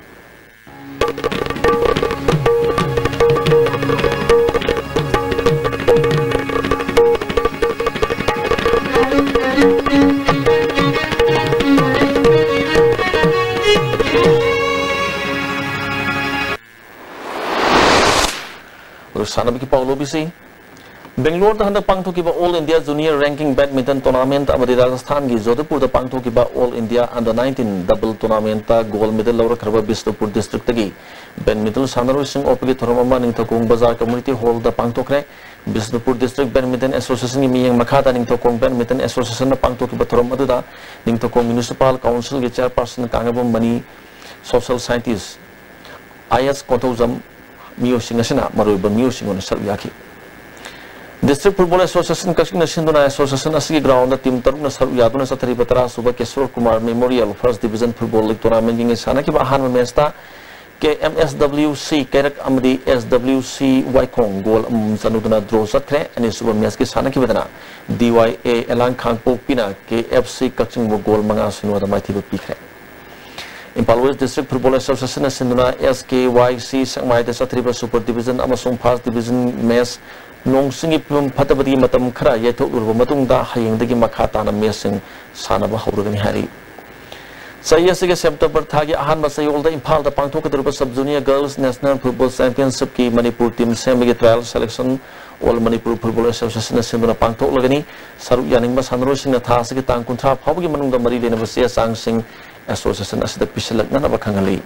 ꯁꯥꯟꯅꯕꯒꯤ ꯄꯥꯎ ꯂꯧꯕꯤꯁꯤ꯫ ꯕꯦꯡꯒ꯭ꯂꯣꯔꯗ ꯍꯟꯗꯛ ꯄꯥꯡꯊꯣꯛꯈꯤꯕ All India Junior Ranking Badminton Tournament ꯑꯃꯗꯤ ꯔꯥꯖꯁꯊꯥꯟꯒꯤ ꯖꯣꯙꯄꯨꯔꯗ ꯄꯥꯡꯊꯣꯛꯈꯤꯕ All India Under nineteen Double Tournamentꯇ gold medal ꯂꯧꯔꯛꯈ꯭ꯔꯕ ꯕꯤꯁꯅꯨꯄꯨꯔ ꯗꯤꯁꯇ꯭ꯔꯤꯛꯇꯒꯤ ꯕꯦꯗꯃꯤꯟꯇꯟ ꯁꯥꯟꯅꯔꯣꯏꯁꯤꯡ ꯑꯣꯛꯄꯒꯤ ꯊꯧꯔꯝ ꯑꯃ ꯅꯤꯡꯊꯧꯈꯣꯡ ꯕꯖꯥꯔ ꯀꯝꯃ꯭ꯌꯨꯅꯤꯇꯤ ꯍꯣꯜꯗ ꯄꯥꯡꯊꯣꯛꯈ꯭ꯔꯦ꯫ ꯕꯤꯁꯅꯨꯄꯨꯔ ꯗꯤꯁꯇ꯭ꯔꯤꯛ ꯕꯦꯗꯃꯤꯟꯇꯟ ꯑꯦꯁꯣꯁꯤꯌꯦꯁꯟꯒꯤ ꯃꯤꯠꯌꯦꯡ ꯃꯈꯥꯗ ꯅꯤꯡꯊꯧꯈꯣꯡ ꯕꯦꯗꯃꯤꯟꯇꯟ ꯑꯦꯁꯣꯁꯤꯌꯦꯁꯟꯅ ꯄꯥꯡꯊꯣꯛꯈꯤꯕ ꯊꯧꯔꯝ ꯑꯗꯨꯗ ꯅꯤꯡꯊꯧꯈꯣꯡ ꯃ꯭ꯌꯨꯅꯤꯁꯤꯄꯥꯜ ꯀꯥꯎꯟꯁꯤꯜꯒꯤ ꯆꯦꯌꯔꯄꯥꯔꯁꯟ ꯀꯥꯡꯉꯕꯝ ꯃꯅꯤ, ꯁꯣꯁꯤꯌꯦꯜ ꯁꯥꯏꯟꯇꯤꯁ ꯑꯥꯏ ꯑꯦꯁ ꯀꯣꯟꯊꯧꯖꯝ ꯃꯤꯑꯣꯏꯁꯤꯡ ꯑꯁꯤꯅ ꯃꯔꯨꯑꯣꯏꯕ ꯃꯤꯑꯣꯏꯁꯤꯡ ꯑꯣꯏꯅ ꯁꯔꯨꯛ ꯌꯥꯈꯤ꯫ ꯗꯤꯁꯇ꯭ꯔꯤꯛ ꯐꯨꯠꯕꯣꯜ ꯑꯦꯁꯣꯁꯤꯌꯦꯁꯟ ꯀꯛꯆꯤꯡꯅ ꯁꯤꯟꯗꯨꯅ ꯑꯦꯁꯣꯁꯤꯌꯦꯁꯟ ꯑꯁꯤꯒꯤ ꯒ꯭ꯔꯥꯎꯟꯗ ꯇꯤꯝ ꯇꯔꯨꯛꯅ ꯁꯔꯨꯛ ꯌꯥꯗꯨꯅ ꯆꯠꯊꯔꯤꯕ ꯇꯔꯥ ꯁꯨꯕ Kesor Kumar memorial first division football league ꯇꯣꯔꯅꯥꯃꯦꯟꯒꯤ ꯁꯥꯟꯅꯈꯤꯕ ꯑꯍꯥꯟꯕ ꯃꯦꯆꯇ ꯀꯦ ꯑꯦꯝ ꯑꯦꯁ ꯗꯕ꯭ꯂꯤꯎ ꯁꯤ ꯀꯩꯔꯛ ꯑꯃꯗꯤ ꯑꯦꯁ ꯗꯕ꯭ꯂꯤꯎ ꯁꯤ ꯋꯥꯏꯈꯣꯡ ꯒꯣꯜ ꯑꯃꯃꯝ ꯆꯟꯅꯗꯨꯅ ꯗ꯭ꯔꯣ ꯆꯠꯈ꯭ꯔꯦ꯫ ꯑꯅꯤꯁꯨꯕ ꯃꯦꯆꯀꯤ ꯁꯥꯟꯅꯈꯤꯕꯗꯅ ꯗꯤ ꯋꯥꯏ ꯑꯦ ꯑꯦꯂꯥꯡ ꯈꯥꯡꯄꯣꯛꯄꯤꯅ ꯀꯦ ꯑꯦꯐ ꯁꯤ ꯀꯛꯆꯤꯡꯕꯨ ꯒꯣꯜ ꯃꯉꯥ ꯁꯤꯅꯣꯗ ꯃꯥꯏꯊꯤꯕ ꯄꯤꯈ꯭ꯔꯦ꯫ ꯏꯝꯐꯥꯜ ꯋꯦꯁ ꯗꯤꯁꯇ꯭ꯔꯤꯛ ꯐꯨꯠꯕꯣꯜ ꯑꯦꯁꯣꯁꯤꯌꯦꯁꯟꯅ ꯁꯤꯟꯗꯨꯅ ꯑꯦꯁ ꯀꯦ ꯋꯥꯏ ꯁꯤ ꯁꯦꯛꯃꯥꯏꯗ ꯆꯠꯊꯔꯤꯕ ꯁꯨꯄꯔ ꯗꯤꯕꯤꯖꯟ ꯑꯃꯁꯨꯡ ꯐꯥꯔꯁ ꯗꯤꯕꯤꯖꯟ ꯃꯦꯆ ꯅꯣꯡ ꯆꯤꯡꯒꯤ ꯐꯤꯕꯝ ꯐꯠꯇꯕꯗꯒꯤ ꯃꯇꯝ ꯈꯔ ꯌꯩꯊꯣꯛꯂꯨꯔꯕ ꯃꯇꯨꯡꯗ ꯍꯌꯦꯡꯗꯒꯤ ꯃꯈꯥ ꯇꯥꯅ ꯃꯦꯆꯁꯤꯡ ꯁꯥꯟꯅꯕ ꯍꯧꯔꯒꯅꯤ ꯍꯥꯏꯔꯤ꯫ ꯆꯍꯤ ꯑꯁꯤꯒꯤ ꯁꯦꯞꯇꯦꯝꯕꯔ ꯊꯥꯒꯤ ꯑꯍꯥꯟꯕ ꯆꯌꯣꯜꯗ ꯏꯝꯐꯥꯜꯗ ꯄꯥꯡꯊꯣꯛꯀꯗꯧꯔꯤꯕ sub junior girls national football ꯆꯦꯝꯄꯤꯌꯟꯁꯤꯞꯀꯤ ꯃꯅꯤꯄꯨꯔ ꯇꯤꯝ ꯁꯦꯝꯕꯒꯤ trial selection all Manipur football ꯑꯦꯁꯣꯁꯤꯌꯦꯁꯟꯅ ꯁꯤꯟꯗꯨꯅ ꯄꯥꯡꯊꯣꯛꯂꯒꯅꯤ꯫ ꯁꯔꯨꯛ ꯌꯥꯅꯤꯡꯕ ꯁꯥꯟꯅꯔꯣꯏꯁꯤꯡꯅ ꯊꯥ ꯑꯁꯤꯒꯤ ꯇꯥꯡ ꯀꯨꯟꯊ꯭ꯔꯥ ꯐꯥꯎꯕꯒꯤ ꯃꯅꯨꯡꯗ ꯃꯔꯤ ꯂꯩꯅꯕ ꯆꯦ ꯆꯥꯡꯁꯤꯡ ꯑꯦꯁꯣꯁꯤꯌꯦꯁꯟ ꯑꯁꯤꯗ ꯄꯤꯁꯤꯜꯂꯛꯅꯅꯕ ꯈꯪꯍꯜꯂꯤ꯫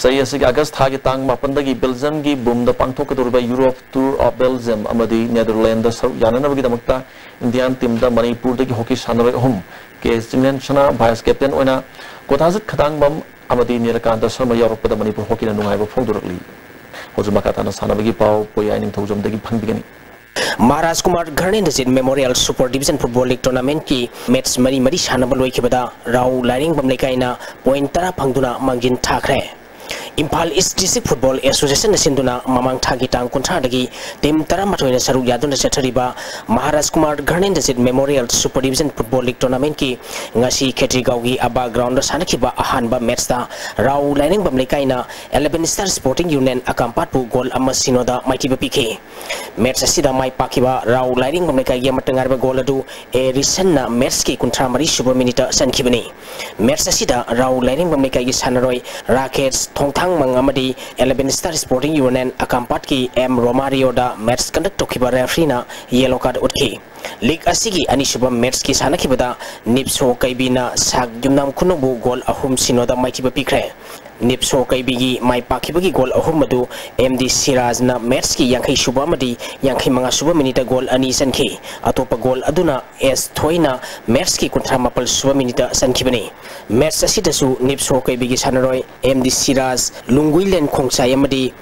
ꯆꯍꯤ ꯑꯁꯤꯒꯤ ꯑꯥꯒꯁ ꯊꯥꯒꯤ ꯇꯥꯡ ꯃꯥꯄꯟꯗꯒꯤ ꯕꯦꯜꯖꯤꯌꯝꯒꯤ ꯕꯨꯝꯗ ꯄꯥꯡꯊꯣꯛꯀꯗꯧꯔꯤꯕ ꯌꯨꯔꯣꯞ ꯇꯨꯔ ꯑꯣꯐ ꯕꯦꯜꯖꯤꯌꯝ ꯑꯃꯗꯤ ꯅꯦꯗꯔꯂꯦꯟꯗ ꯁꯔꯨꯛ ꯌꯥꯅꯅꯕꯒꯤꯗꯃꯛꯇ ꯏꯟꯗꯤꯌꯥꯟ ꯇꯤꯝꯗ ꯃꯅꯤꯄꯨꯔꯗꯒꯤ ꯍꯣꯀꯤ ꯁꯥꯟꯅꯔꯣꯏ ꯑꯍꯨꯝ, ꯀꯦ ꯆꯤꯡꯂꯦꯟꯁꯅꯥ ꯚꯥꯏꯁ ꯀꯦꯞꯇꯦꯟ ꯑꯣꯏꯅ, ꯀꯣꯊꯥꯖꯤꯠ ꯈꯗꯥꯡꯕꯝ ꯑꯃꯗꯤ ꯅꯤꯂꯀꯥꯟꯇ ꯁꯔꯃ ꯌꯥꯎꯔꯛꯄꯗ ꯃꯅꯤꯄꯨꯔ ꯍꯣꯀꯤꯅ ꯅꯨꯡꯉꯥꯏꯕ ꯐꯣꯡꯗꯣꯔꯛꯂꯤ꯫ ꯍꯧꯖꯤꯛ ꯃꯈꯥ ꯇꯥꯅ ꯁꯥꯟꯅꯕꯒꯤ ꯄꯥꯎ ꯄꯣꯌꯥꯏ ꯅꯤꯡꯊꯧꯖꯝꯗꯒꯤ ꯐꯪꯕꯤꯒꯅꯤ꯫ Maharaj Kumar Jharnendrajit memorial super division football league ꯇꯣꯔꯅꯥꯃꯦꯟꯠꯀꯤ ꯃꯦꯆ ꯃꯔꯤ ꯃꯔꯤ ꯁꯥꯟꯅꯕ ꯂꯣꯏꯈꯤꯕꯗ ꯔꯥꯎ ꯂꯥꯏꯔꯦꯡꯕꯝ ꯂꯩꯀꯥꯏꯅ ꯄꯣꯏꯟꯠ ꯇꯔꯥ ꯐꯪꯗꯨꯅ ꯃꯥꯡꯖꯤꯟ ꯊꯥꯈ꯭ꯔꯦ꯫ ꯏꯝꯐꯥꯜ ꯏꯁ꯭ꯠ ꯗꯤꯁꯇ꯭ꯔꯤꯛ ꯐꯨꯠꯕꯣꯜ ꯑꯦꯁꯣꯁꯤꯌꯦꯁꯟꯅ ꯁꯤꯟꯗꯨꯅ ꯃꯃꯥꯡ ꯊꯥꯒꯤ ꯇꯥꯡ ꯀꯨꯟꯊ꯭ꯔꯥꯗꯒꯤ ꯇꯤꯝ ꯇꯔꯥꯃꯥꯊꯣꯏꯅ ꯁꯔꯨꯛ ꯌꯥꯗꯨꯅ ꯆꯠꯊꯔꯤꯕ Maharaj Kumar Jharnendrajit memorial super division football league ꯇꯣꯔꯅꯥꯃꯦꯟꯠꯀꯤ ꯉꯁꯤ ꯈꯦꯇ꯭ꯔꯤꯒꯥꯎꯒꯤ ꯑꯕꯥ ꯒ꯭ꯔꯥꯎꯟꯗ ꯁꯥꯟꯅꯈꯤꯕ ꯑꯍꯥꯟꯕ ꯃꯦꯆꯇ ꯔꯥꯎ ꯂꯥꯏꯔꯦꯡꯕꯝ ꯂꯩꯀꯥꯏꯅ ꯏꯂꯦꯚꯦꯟ ꯁ꯭ꯇꯥꯔ ꯁ꯭ꯄꯣꯔꯇꯤꯡ ꯌꯨꯅꯤꯌꯟ ꯑꯀꯥꯝꯄꯥꯠꯄꯨ ꯒꯣꯜ ꯑꯃ ꯁꯤꯅꯣꯗ ꯃꯥꯏꯊꯤꯕ ꯄꯤꯈꯤ꯫ ꯃꯦꯆ ꯑꯁꯤꯗ ꯃꯥꯏ ꯄꯥꯛꯈꯤꯕ ꯔꯥꯎ ꯂꯥꯏꯔꯦꯡꯕꯝ ꯂꯩꯀꯥꯏꯒꯤ ꯑꯃꯠꯇ ꯉꯥꯏꯔꯕ ꯒꯣꯜ ꯑꯗꯨ ꯑꯦ ꯔꯤꯁꯟꯅ ꯃꯦꯆꯀꯤ ꯀꯨꯟꯊ꯭ꯔꯥ ꯃꯔꯤ ꯁꯨꯕ ꯃꯤꯅꯤꯠꯇ ꯆꯟꯈꯤꯕꯅꯤ꯫ ꯃꯦꯆ ꯑꯁꯤꯗ ꯔꯥꯎ ꯂꯥꯏꯔꯦꯡꯕꯝ ꯂꯩꯀꯥꯏꯒꯤ ꯁꯥꯟꯅꯔꯣꯏ ꯔꯥꯀꯦꯁ ꯊꯣꯡꯊꯥ ꯃꯪ ꯑꯃꯗꯤ eleven Star Sporting Union ꯑꯀꯥꯝꯄꯥꯠꯀꯤ ꯑꯦꯝ ꯔꯣꯃꯥꯔꯤꯌꯣꯗ ꯃꯦꯠꯆ ꯀꯟꯗꯛ ꯇꯧꯈꯤꯕ ꯔꯦꯐ꯭ꯔꯤꯅ ꯌꯦꯂꯣ ꯀꯥꯔꯗ ꯎꯠꯈꯤ꯫ ꯂꯤꯒ ꯑꯁꯤꯒꯤ ꯑꯅꯤꯁꯨꯕ ꯃꯦꯠꯆꯀꯤ ꯁꯥꯟꯅꯈꯤꯕꯗ ꯅꯤꯞꯁꯣ ꯀꯩꯕꯤꯅ ꯁꯥꯛ ꯌꯨꯝꯅꯥꯝ ꯈꯨꯅꯧꯕꯨ ꯒꯣꯜ ꯑꯍꯨꯝ ꯁꯤꯅꯣꯗ ꯃꯥꯏꯊꯤꯕ ꯄꯤꯈ꯭ꯔꯦ꯫ ꯅꯤꯞꯁꯣ ꯀꯩꯕꯤꯒꯤ ꯃꯥꯏ ꯄꯥꯛꯈꯤꯕꯒꯤ ꯒꯣꯜ ꯑꯍꯨꯝ ꯑꯗꯨ ꯑꯦꯝ ꯗꯤ ꯁꯤꯔꯥꯖꯅ ꯃꯦꯠꯆꯀꯤ ꯌꯥꯡꯈꯩ ꯁꯨꯕ ꯑꯃꯗꯤ ꯌꯥꯡꯈꯩ ꯃꯉꯥ ꯁꯨꯕ ꯃꯤꯅꯤꯠꯇ ꯒꯣꯜ ꯑꯅꯤ ꯆꯟꯈꯤ꯫ ꯑꯇꯣꯞꯄ ꯒꯣꯜ ꯑꯗꯨꯅ ꯑꯦꯁ ꯊꯣꯏꯅ ꯃꯦꯠꯆꯀꯤ ꯀꯨꯟꯊ꯭ꯔꯥ ꯃꯥꯄꯜ ꯁꯨꯕ ꯃꯤꯅꯤꯠꯇ ꯆꯟꯈꯤꯕꯅꯤ꯫ ꯃꯦꯠꯆ ꯑꯁꯤꯗꯁꯨ ꯅꯤꯞꯁꯣ ꯀꯩꯕꯤꯒꯤ ꯁꯥꯟꯅꯔꯣꯏ ꯑꯦꯝ ꯗꯤ ꯁꯤꯔꯥꯖ, ꯂꯨꯡꯒꯨꯏꯂꯦꯟ ꯈꯣꯡꯆꯥꯏ ꯑꯃꯗꯤ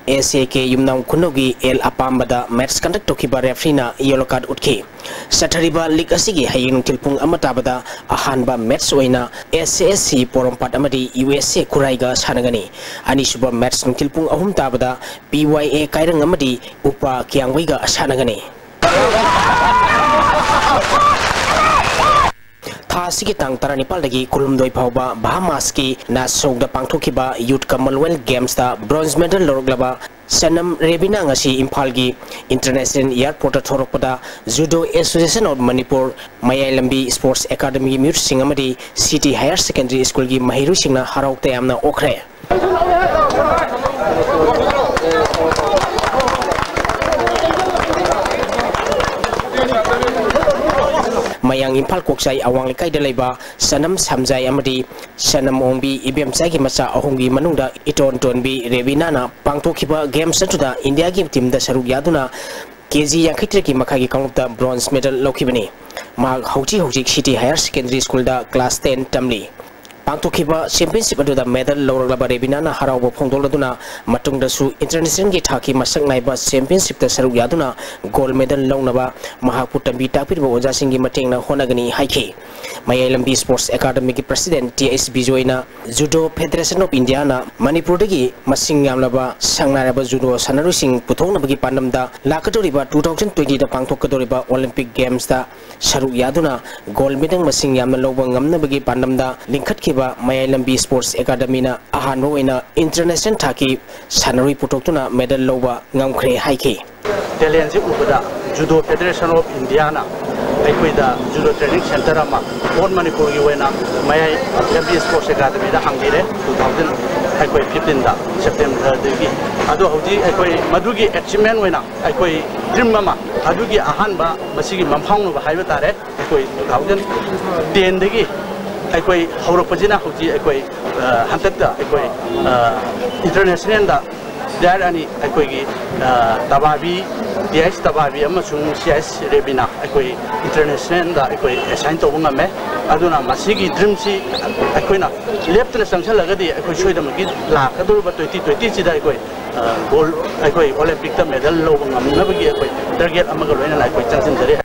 ꯑꯦꯁ ꯑꯦ ꯀꯦ ꯌꯨꯝꯅꯥꯝ ꯈꯨꯅꯧꯒꯤ ꯑꯦꯜ ꯑꯄꯥꯝꯕꯗ ꯃꯦꯠꯆ ꯀꯟꯗꯛ ꯇꯧꯈꯤꯕ ꯔꯦꯐ꯭ꯔꯤꯅ ꯌꯦꯂꯣ ꯀꯥꯔꯗ ꯎꯠꯈꯤ꯫ ꯆꯠꯊꯔꯤꯕ ꯂꯤꯒ ꯑꯁꯤꯒꯤ ꯍꯌꯦꯡ ꯅꯨꯡꯊꯤꯜ ꯄꯨꯡ ꯑꯃ ꯇꯥꯕꯗ ꯑꯍꯥꯟꯕ ꯃꯦꯠꯆ ꯑꯣꯏꯅ ꯑꯦꯁ ꯑꯦ ꯑꯦꯁ ꯁꯤ ꯄꯣꯔꯣꯝꯄꯥꯠ ꯑꯃꯗꯤ ꯌꯨ ꯑꯦꯁ ꯑꯦ ꯈꯨꯔꯥꯏꯒ ꯁꯥꯟꯅꯒꯅꯤ꯫ ꯑꯅꯤꯁꯨꯕ ꯃꯦꯠꯆ ꯅꯨꯡꯊꯤꯜ ꯄꯨꯡ ꯑꯍꯨꯝ ꯇꯥꯕꯗ ꯄꯤ ꯋꯥꯏ ꯑꯦ ꯀꯥꯏꯔꯪ ꯑꯃꯗꯤ ꯎꯄꯥ ꯀꯤꯌꯥꯡꯕꯩꯒ ꯁꯥꯟꯅꯒꯅꯤ꯫ ꯊꯥ ꯑꯁꯤꯒꯤ ꯇꯥꯡ ꯇꯔꯥꯅꯤꯄꯥꯜꯗꯒꯤ ꯀꯨꯟꯍꯨꯝꯗꯣꯏ ꯐꯥꯎꯕ ꯕꯍꯥꯃꯥꯁꯀꯤ ꯅꯥꯁꯧꯗ ꯄꯥꯡꯊꯣꯛꯈꯤꯕ ꯌꯨꯠ ꯀꯃꯟꯋꯦꯜꯊ ꯒꯦꯝꯁꯇ ꯕ꯭ꯔꯣꯟꯖ ꯃꯦꯗꯜ ꯂꯧꯔꯛꯂꯕ ꯁꯅꯝ ꯔꯦꯕꯤꯅꯥ ꯉꯁꯤ ꯏꯝꯐꯥꯜꯒꯤ ꯏꯟꯇꯔꯅꯦꯁꯅꯦꯜ ꯑꯦꯌꯔꯄꯣꯔꯠꯇ ꯊꯣꯔꯛꯄꯗ ꯖꯨꯗꯣ ꯑꯦꯁꯣꯁꯤꯌꯦꯁꯟ ꯑꯣꯐ ꯃꯅꯤꯄꯨꯔ, ꯃꯌꯥꯏ ꯂꯝꯕꯤ ꯁ꯭ꯄꯣꯔꯠꯁ ꯑꯦꯀꯥꯗꯃꯤꯒꯤ ꯃꯤꯍꯨꯠꯁꯤꯡ ꯑꯃꯗꯤ ꯁꯤꯇꯤ ꯍꯥꯌꯔ ꯁꯦꯀꯦꯟꯗꯔꯤ ꯁ꯭ꯀꯨꯜꯒꯤ ꯃꯍꯩꯔꯣꯏꯁꯤꯡꯅ ꯍꯔꯥꯎ ꯇꯌꯥꯝꯅ ꯑꯣꯛꯈ꯭ꯔꯦ꯫ ꯃꯌꯥꯡ ꯏꯝꯐꯥꯜ ꯀꯣꯛꯆꯥꯏ ꯑꯋꯥꯡ ꯂꯩꯀꯥꯏꯗ ꯂꯩꯕ ꯁꯅꯝ ꯁꯝꯖꯥꯏ ꯑꯃꯗꯤ ꯁꯅꯝ ꯑꯣꯡꯕꯤ ꯏꯕꯦꯝꯆꯥꯒꯤ ꯃꯆꯥ ꯑꯍꯨꯝꯒꯤ ꯃꯅꯨꯡꯗ ꯏꯇꯣꯟ ꯇꯣꯟꯕꯤ ꯔꯦꯕꯤꯅꯥꯅ ꯄꯥꯡꯊꯣꯛꯈꯤꯕ ꯒꯦꯝꯁ ꯑꯗꯨꯗ ꯏꯟꯗꯤꯌꯥꯒꯤ ꯇꯤꯝꯗ ꯁꯔꯨꯛ ꯌꯥꯗꯨꯅ ꯀꯦ ꯖꯤ ꯌꯥꯡꯈꯩ ꯇꯔꯦꯠꯀꯤ ꯃꯈꯥꯒꯤ ꯀꯥꯡꯂꯨꯞꯇ ꯕ꯭ꯔꯣꯟꯖ ꯃꯦꯗꯜ ꯂꯧꯈꯤꯕꯅꯤ꯫ ꯃꯍꯥꯛ ꯍꯧꯖꯤꯛ ꯍꯧꯖꯤꯛ ꯁꯤꯇꯤ ꯍꯥꯌꯔ ꯁꯦꯀꯦꯟꯗꯔꯤ ꯁ꯭ꯀꯨꯜꯗ ꯀ꯭ꯂꯥꯁ ꯇꯦꯟ ꯇꯝꯂꯤ꯫ ꯄꯥꯡꯊꯣꯛꯈꯤꯕ ꯆꯦꯝꯄꯤꯌꯟꯁꯤꯞ ꯑꯗꯨꯗ ꯃꯦꯗꯜ ꯂꯧꯔꯛꯂꯕ ꯔꯦꯕꯤꯅꯥꯅ ꯍꯔꯥꯎꯕ ꯐꯣꯡꯗꯣꯛꯂꯗꯨꯅ ꯃꯇꯨꯡꯗꯁꯨ ꯏꯟꯇꯔꯅꯦꯁꯅꯦꯜꯒꯤ ꯊꯥꯛꯀꯤ ꯃꯁꯛ ꯅꯥꯏꯕ ꯆꯦꯝꯄꯤꯌꯟꯁꯤꯞꯇ ꯁꯔꯨꯛ ꯌꯥꯗꯨꯅ ꯒꯣꯜ ꯃꯦꯗꯜ ꯂꯧꯅꯕ ꯃꯍꯥꯛꯄꯨ ꯇꯝꯕꯤ ꯇꯥꯛꯄꯤꯔꯤꯕ ꯑꯣꯖꯥꯁꯤꯡꯒꯤ ꯃꯇꯦꯡꯅ ꯍꯣꯠꯅꯒꯅꯤ ꯍꯥꯏꯈꯤ꯫ ꯃꯌꯥꯏ ꯂꯝꯕꯤ ꯁ꯭ꯄꯣꯔꯠꯁ ꯑꯦꯀꯥꯗꯃꯤꯒꯤ ꯄ꯭ꯔꯁꯤꯗꯦꯟꯠ ꯇꯤ ꯑꯩꯆ ꯕꯤꯖꯣꯏꯅ ꯖꯨꯗꯣ ꯐꯦꯗꯔꯦꯁꯟ ꯑꯣꯐ ꯏꯟꯗꯤꯌꯥꯅ ꯃꯅꯤꯄꯨꯔꯗꯒꯤ ꯃꯁꯤꯡ ꯌꯥꯝꯂꯕ ꯁꯪ ꯅꯥꯏꯔꯕ ꯖꯨꯗꯣ ꯁꯥꯟꯅꯔꯣꯏꯁꯤꯡ ꯄꯨꯊꯣꯛꯅꯕꯒꯤ ꯄꯥꯟꯗꯝꯗ ꯂꯥꯛꯀꯗꯧꯔꯤꯕ two thousand twentyꯗ ꯄꯥꯡꯊꯣꯛꯀꯗꯧꯔꯤꯕ ꯑꯣꯂꯤꯝꯄꯤꯛ ꯒꯦꯝꯁꯇ ꯁꯔꯨꯛ ꯌꯥꯗꯨꯅ ꯒꯣꯜ ꯃꯦꯗꯜ ꯃꯁꯤꯡ ꯌꯥꯝꯅ ꯂꯧꯕ ꯉꯝꯅꯕꯒꯤ ꯄꯥꯟꯗꯝꯗ ꯂꯤꯡꯈꯠꯈꯤꯕ ꯃꯌꯥꯏ ꯂꯝꯕꯤ ꯁ꯭ꯄꯣꯔꯠꯁ ꯑꯦꯀꯥꯗꯃꯤꯅ ꯑꯍꯥꯟꯕ ꯑꯣꯏꯅ ꯏꯟꯇꯔꯅꯦꯁꯅꯦꯜ ꯊꯥꯛꯀꯤ ꯁꯥꯟꯅꯔꯣꯏ ꯄꯨꯊꯣꯛꯇꯨꯅ ꯃꯦꯗꯜ ꯂꯧꯕ ꯉꯝꯈ꯭ꯔꯦ ꯍꯥꯏꯈꯤ꯫ ꯇꯦꯂꯦꯟꯁꯤ ꯎꯕꯗ ꯖꯨꯗꯣ ꯐꯦꯗꯔꯦꯁꯟ ꯑꯣꯐ ꯏꯟꯗꯤꯌꯥꯅ ꯑꯩꯈꯣꯏꯗ ꯖꯨꯗꯣ ꯇ꯭ꯔꯦꯅꯤꯡ ꯁꯦꯟꯇꯔ ꯑꯃ ꯑꯣꯜ ꯃꯅꯤꯄꯨꯔꯒꯤ ꯑꯣꯏꯅ ꯃꯌꯥꯏ ꯂꯝꯕꯤ ꯁ꯭ꯄꯣꯔꯠꯁ ꯑꯦꯀꯥꯗꯃꯤꯗ ꯍꯥꯡꯕꯤꯔꯦ꯫ Two thousand ꯑꯩꯈꯣꯏ ꯐꯤꯐꯇꯤꯟꯗ ꯁꯦꯞꯇꯦꯝꯕꯔꯗꯒꯤ꯫ ꯑꯗꯣ ꯍꯧꯖꯤꯛ ꯑꯩꯈꯣꯏ ꯃꯗꯨꯒꯤ ꯑꯦꯆꯤꯞꯃꯦꯟ ꯑꯣꯏꯅ ꯑꯩꯈꯣꯏ ꯗ꯭ꯔꯤꯝ ꯑꯃ, ꯑꯗꯨꯒꯤ ꯑꯍꯥꯟꯕ ꯃꯁꯤꯒꯤ ꯃꯪꯐꯥꯎꯅꯕ ꯍꯥꯏꯕ ꯇꯥꯔꯦ, ꯑꯩꯈꯣꯏ ꯇꯨ ꯊꯥꯎꯖꯟ ꯇꯦꯟꯗꯒꯤ ꯑꯩꯈꯣꯏ ꯍꯧꯔꯛꯄꯁꯤꯅ ꯍꯧꯖꯤꯛ ꯑꯩꯈꯣꯏ, ꯑ, ꯍꯟꯗꯛꯇ ꯑꯩꯈꯣꯏ, ꯑ, ꯏꯟꯇꯔꯅꯦꯁꯅꯦꯜꯗ ꯄ꯭ꯂꯦꯌꯔ ꯑꯅꯤ ꯑꯩꯈꯣꯏꯒꯤ, ꯑ, ꯇꯕꯥꯕꯤ, ꯇꯤ ꯑꯩꯆ ꯇꯕꯥꯕꯤ ꯑꯃꯁꯨꯡ ꯁꯤ ꯑꯩꯆ ꯔꯦꯕꯤꯅꯥ ꯑꯩꯈꯣꯏ ꯏꯟꯇꯔꯅꯦꯁꯅꯦꯜꯗ ꯑꯩꯈꯣꯏ ꯑꯦꯁꯥꯏꯟ ꯇꯧꯕ ꯉꯝꯃꯦ꯫ ꯑꯗꯨꯅ ꯃꯁꯤꯒꯤ ꯗ꯭ꯔꯤꯝꯁꯤ ꯑꯩꯈꯣꯏꯅ ꯂꯦꯞꯇꯅ ꯆꯪꯁꯤꯜꯂꯒꯗꯤ ꯑꯩꯈꯣꯏ ꯁꯣꯏꯗꯅꯃꯛꯀꯤ ꯂꯥꯛꯀꯗꯧꯔꯤꯕ ꯇ꯭ꯋꯦꯟꯇꯤ ꯇ꯭ꯋꯦꯟꯇꯤꯁꯤꯗ ꯑꯩꯈꯣꯏ, ꯑ, ꯒꯣꯜ, ꯑꯩꯈꯣꯏ ꯑꯣꯂꯦꯝꯄꯤꯛꯇ ꯃꯦꯗꯜ ꯂꯧꯕ ꯉꯝꯅꯕꯒꯤ ꯑꯩꯈꯣꯏ ꯇꯥꯔꯒꯦꯠ ꯑꯃꯒ ꯂꯣꯏꯅꯅ ꯑꯩꯈꯣꯏ ꯆꯪꯁꯤꯟꯖꯔꯤ꯫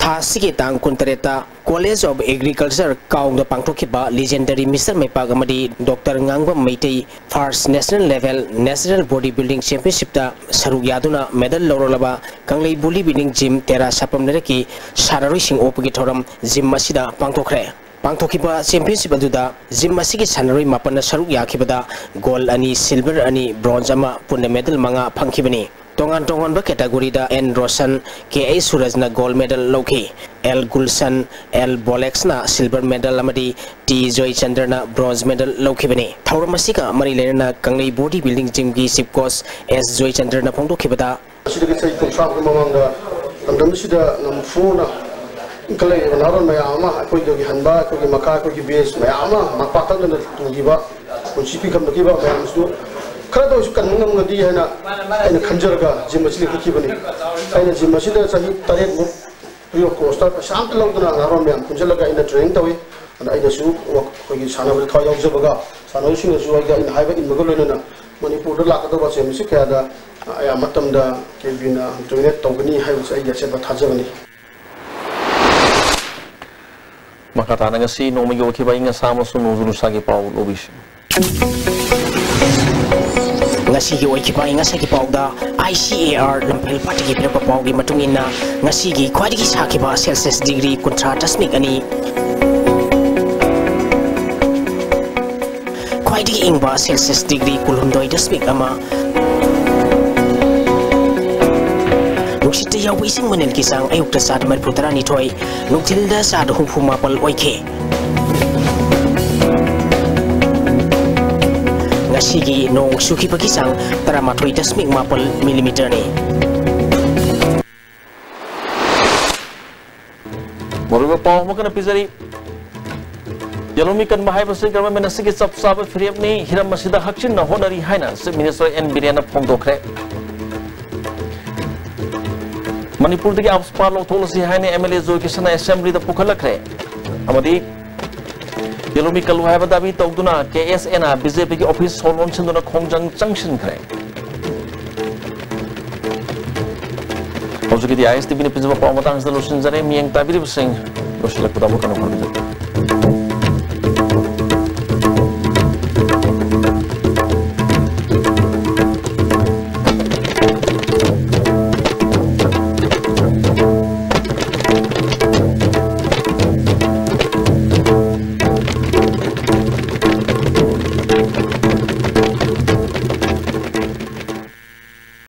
ꯊꯥ ꯑꯁꯤꯒꯤ ꯇꯥꯡ ꯀꯨꯟꯇꯔꯦꯠꯇ College of Agriculture ꯀꯥꯎꯗ ꯄꯥꯡꯊꯣꯛꯈꯤꯕ legendary Mister ꯃꯩꯄꯥꯛ ꯑꯃꯗꯤ Doctor ꯉꯥꯡꯕꯝ Meitei first national level natural body building championshipꯇ ꯁꯔꯨꯛ ꯌꯥꯗꯨꯅ ꯃꯦꯗꯜ ꯂꯧꯔꯛꯂꯕ ꯀꯪꯂꯩ body building gym ꯇꯦꯔꯥ ꯁꯥꯐꯝ ꯂꯩꯔꯛꯀꯤ ꯁꯥꯟꯅꯔꯣꯏꯁꯤꯡ ꯑꯣꯛꯄꯒꯤ ꯊꯧꯔꯝ gym ꯑꯁꯤꯗ ꯄꯥꯡꯊꯣꯛꯈ꯭ꯔꯦ꯫ ꯄꯥꯡꯊꯣꯛꯈꯤꯕ championship ꯑꯗꯨꯗ gym ꯑꯁꯤꯒꯤ ꯁꯥꯟꯅꯔꯣꯏ ꯃꯥꯄꯟꯅ ꯁꯔꯨꯛ ꯌꯥꯈꯤꯕꯗ gold ꯑꯅꯤ, silver ꯑꯅꯤ, bronze ꯑꯃ, ꯄꯨꯟꯅ ꯃꯦꯗꯜ ꯃꯉꯥ ꯐꯪꯈꯤꯕꯅꯤ꯫ ꯇꯣꯉꯥꯟ ꯇꯣꯉꯥꯟꯕ categoryꯗ ꯑꯦꯟ ꯔꯣꯁꯟ, ꯀꯦ ꯑꯩꯆ ꯁꯨꯔꯖꯅ gold medal ꯂꯧꯈꯤ꯫ ꯑꯦꯜ ꯒꯨꯜꯁꯟ, ꯑꯦꯜ ꯕꯣꯂꯦꯛꯁꯅ silver medal ꯑꯃꯗꯤ ꯇꯤ ꯖꯣꯏꯆꯟꯗ꯭ꯔꯅ bronze medal ꯂꯧꯈꯤꯕꯅꯤ꯫ ꯊꯧꯔꯝ ꯑꯁꯤꯒ ꯃꯔꯤ ꯂꯩꯅꯅ ꯀꯪꯂꯩ body building gymꯒꯤ chief coach ꯑꯦꯁ ꯖꯣꯏꯆꯟꯗ꯭ꯔꯅ ꯐꯣꯡꯗꯣꯛꯈꯤꯕꯗ, ꯑꯁꯤꯗꯒꯤ ꯆꯍꯤ ꯀꯨꯟꯊ꯭ꯔꯥꯃꯨꯛꯀꯤ ꯃꯃꯥꯡꯗ ꯂꯝꯗꯝ ꯑꯁꯤꯗ ꯅꯝꯐꯨꯅ ꯏꯟꯈꯠꯂꯛꯏꯕ ꯅꯍꯥꯔꯣꯜ ꯃꯌꯥꯝ ꯑꯃ, ꯑꯩꯈꯣꯏꯗꯒꯤ ꯍꯟꯕ, ꯑꯩꯈꯣꯏꯒꯤ ꯃꯈꯥ, ꯑꯩꯈꯣꯏꯒꯤ batch ꯃꯌꯥꯝ ꯑꯃ ꯃꯥꯛ ꯄꯥꯛꯇꯗꯅ ꯇꯨꯈꯤꯕ, ꯄꯨꯟꯁꯤ ꯄꯤꯈꯝꯅꯈꯤꯕ ꯃꯌꯥꯝꯁꯤꯁꯨ ꯈꯔꯗ ꯑꯣꯏꯔꯁꯨ ꯀꯟꯕ ꯉꯝꯒꯅꯤ ꯍꯥꯏꯅ ꯑꯩꯅ ꯈꯟꯖꯔꯒ gym ꯑꯁꯤ ꯂꯤꯡꯈꯠꯈꯤꯕꯅꯤ꯫ ꯑꯩꯅ gym ꯑꯁꯤꯗ ꯆꯍꯤ ꯇꯔꯦꯠꯃꯨꯛ free of cost ꯄꯩꯁꯥ ꯑꯝꯇ ꯂꯧꯗꯅ ꯅꯍꯥꯔꯣꯜ ꯃꯌꯥꯝ ꯄꯨꯟꯁꯤꯜꯂꯒ ꯑꯩꯅ training ꯇꯧꯏ꯫ ꯑꯗ ꯑꯩꯅꯁꯨ ꯑꯩꯈꯣꯏꯒꯤ ꯁꯥꯟꯅꯕꯗ ꯊꯋꯥꯏ ꯌꯥꯎꯖꯕꯒ, ꯁꯥꯟꯅꯔꯣꯏꯁꯤꯡꯅꯁꯨ ꯑꯩꯒ ꯑꯩꯅ ꯍꯥꯏꯕ ꯏꯟꯕꯒ ꯂꯣꯏꯅꯅ ꯃꯅꯤꯄꯨꯔꯗ ꯂꯥꯛꯀꯗꯧꯕ championship ꯀꯌꯥꯗ ꯑꯌꯥꯝꯕ ꯃꯇꯝꯗ ꯀꯦꯕꯤꯅ dominate ꯇꯧꯒꯅꯤ ꯍꯥꯏꯕꯁꯤ ꯑꯩꯒꯤ ꯑꯆꯦꯠꯄ ꯊꯥꯖꯕꯅꯤ꯫ ꯃꯈꯥ ꯇꯥꯅ ꯉꯁꯤ ꯅꯣꯡꯃꯒꯤ ꯑꯣꯏꯈꯤꯕ ꯑꯏꯪ ꯑꯁꯥ ꯑꯃꯁꯨꯡ ꯅꯣꯡꯖꯨ ꯅꯨꯡꯁꯥꯒꯤ ꯄꯥꯎ ꯂꯧꯕꯤꯁꯤ꯫ ꯉꯁꯤꯒꯤ ꯑꯣꯏꯈꯤꯕ ꯑꯏꯪ ꯑꯁꯥꯒꯤ ꯄꯥꯎꯗ I C A R ꯂꯝꯐꯦꯜ ꯄꯥꯠꯇꯒꯤ ꯄꯤꯔꯛꯄ ꯄꯥꯎꯒꯤ ꯃꯇꯨꯡ ꯏꯟꯅ, ꯉꯁꯤꯒꯤ ꯈ꯭ꯋꯥꯏꯗꯒꯤ ꯁꯥꯈꯤꯕ Celsius degree ꯀꯨꯟꯊ꯭ꯔꯥ ꯗꯁꯃꯤꯛ ꯑꯅꯤ, ꯈ꯭ꯋꯥꯏꯗꯒꯤ ꯏꯪꯕ Celsius degree ꯀꯨꯟꯍꯨꯝꯗꯣꯏ ꯗꯁꯃꯤꯛ ꯑꯃ, ꯅꯨꯡꯁꯤꯠꯇ ꯌꯥꯎꯕ ꯏꯁꯤꯡ ꯃꯅꯤꯜꯒꯤ ꯆꯥꯡ ꯑꯌꯨꯛꯇ ꯆꯥꯗ ꯃꯔꯤꯐꯨ ꯇꯔꯥꯅꯤꯊꯣꯏ, ꯅꯨꯡꯊꯤꯜꯗ ꯆꯥꯗ ꯍꯨꯝꯐꯨ ꯃꯥꯄꯜ ꯑꯣꯏꯈꯤ꯫ ꯁꯤꯒꯤ ꯅꯣꯡ ꯆꯨꯈꯤꯕꯒꯤ ꯆꯥꯡ ꯇꯔꯥꯃꯥꯊꯣꯏ ꯗꯁꯃꯤꯛ ꯃꯥꯄꯜ ꯃꯤꯂꯤꯃꯤꯇꯔꯅꯤ꯫ ꯃꯔꯨꯑꯣꯏꯕ ꯄꯥꯎ ꯑꯃ ꯀꯟꯅ ꯄꯤꯖꯔꯤ꯫ ꯌꯦꯜꯍꯧꯃꯤ ꯀꯟꯕ ꯍꯥꯏꯕꯁꯤ government ꯑꯁꯤꯒꯤ ꯆꯞ ꯆꯥꯕ ꯐꯤꯔꯦꯞꯅꯤ꯫ ꯍꯤꯔꯝ ꯑꯁꯤꯗ ꯍꯛꯆꯤꯟꯅ ꯍꯣꯠꯅꯔꯤ ꯍꯥꯏꯅ Chief Minister ꯑꯦꯟ ꯕꯤꯔꯦꯟꯅ ꯐꯣꯡꯗꯣꯛꯈ꯭ꯔꯦ꯫ ꯃꯅꯤꯄꯨꯔꯗꯒꯤ AFSPA ꯂꯧꯊꯣꯛꯂꯁꯤ ꯍꯥꯏꯅ MLA ꯖꯣꯏ ꯀꯤꯁꯟꯅ Assemblyꯗ ꯄꯨꯈꯠꯂꯛꯈ꯭ꯔꯦ꯫ ꯑꯃꯗꯤ ꯌꯦꯜꯍꯧꯃꯤ ꯀꯜꯂꯨ ꯍꯥꯏꯕ ꯗꯥꯕꯤ ꯇꯧꯗꯨꯅ KSAꯅ BJPꯒꯤ office ꯁꯣ ꯂꯣꯟꯁꯤꯟꯗꯨꯅ ꯈꯣꯡꯖꯪ ꯆꯪꯁꯤꯟꯈ꯭ꯔꯦ꯫ ꯍꯧꯖꯤꯛꯀꯤꯗꯤ ISTVꯅ ꯄꯤꯖꯕ ꯄꯥꯎ ꯃꯇꯥꯡꯁꯤꯗ ꯂꯣꯏꯁꯤꯟꯖꯔꯦ꯫ ꯃꯤꯠꯌꯦꯡ ꯇꯥꯕꯤꯔꯤꯕꯁꯤꯡ, ꯂꯣꯏꯁꯤꯜꯂꯛꯄꯗ ꯑꯃꯨꯛ ꯍꯟꯅ ꯈꯪꯕꯤꯖꯔꯤ꯫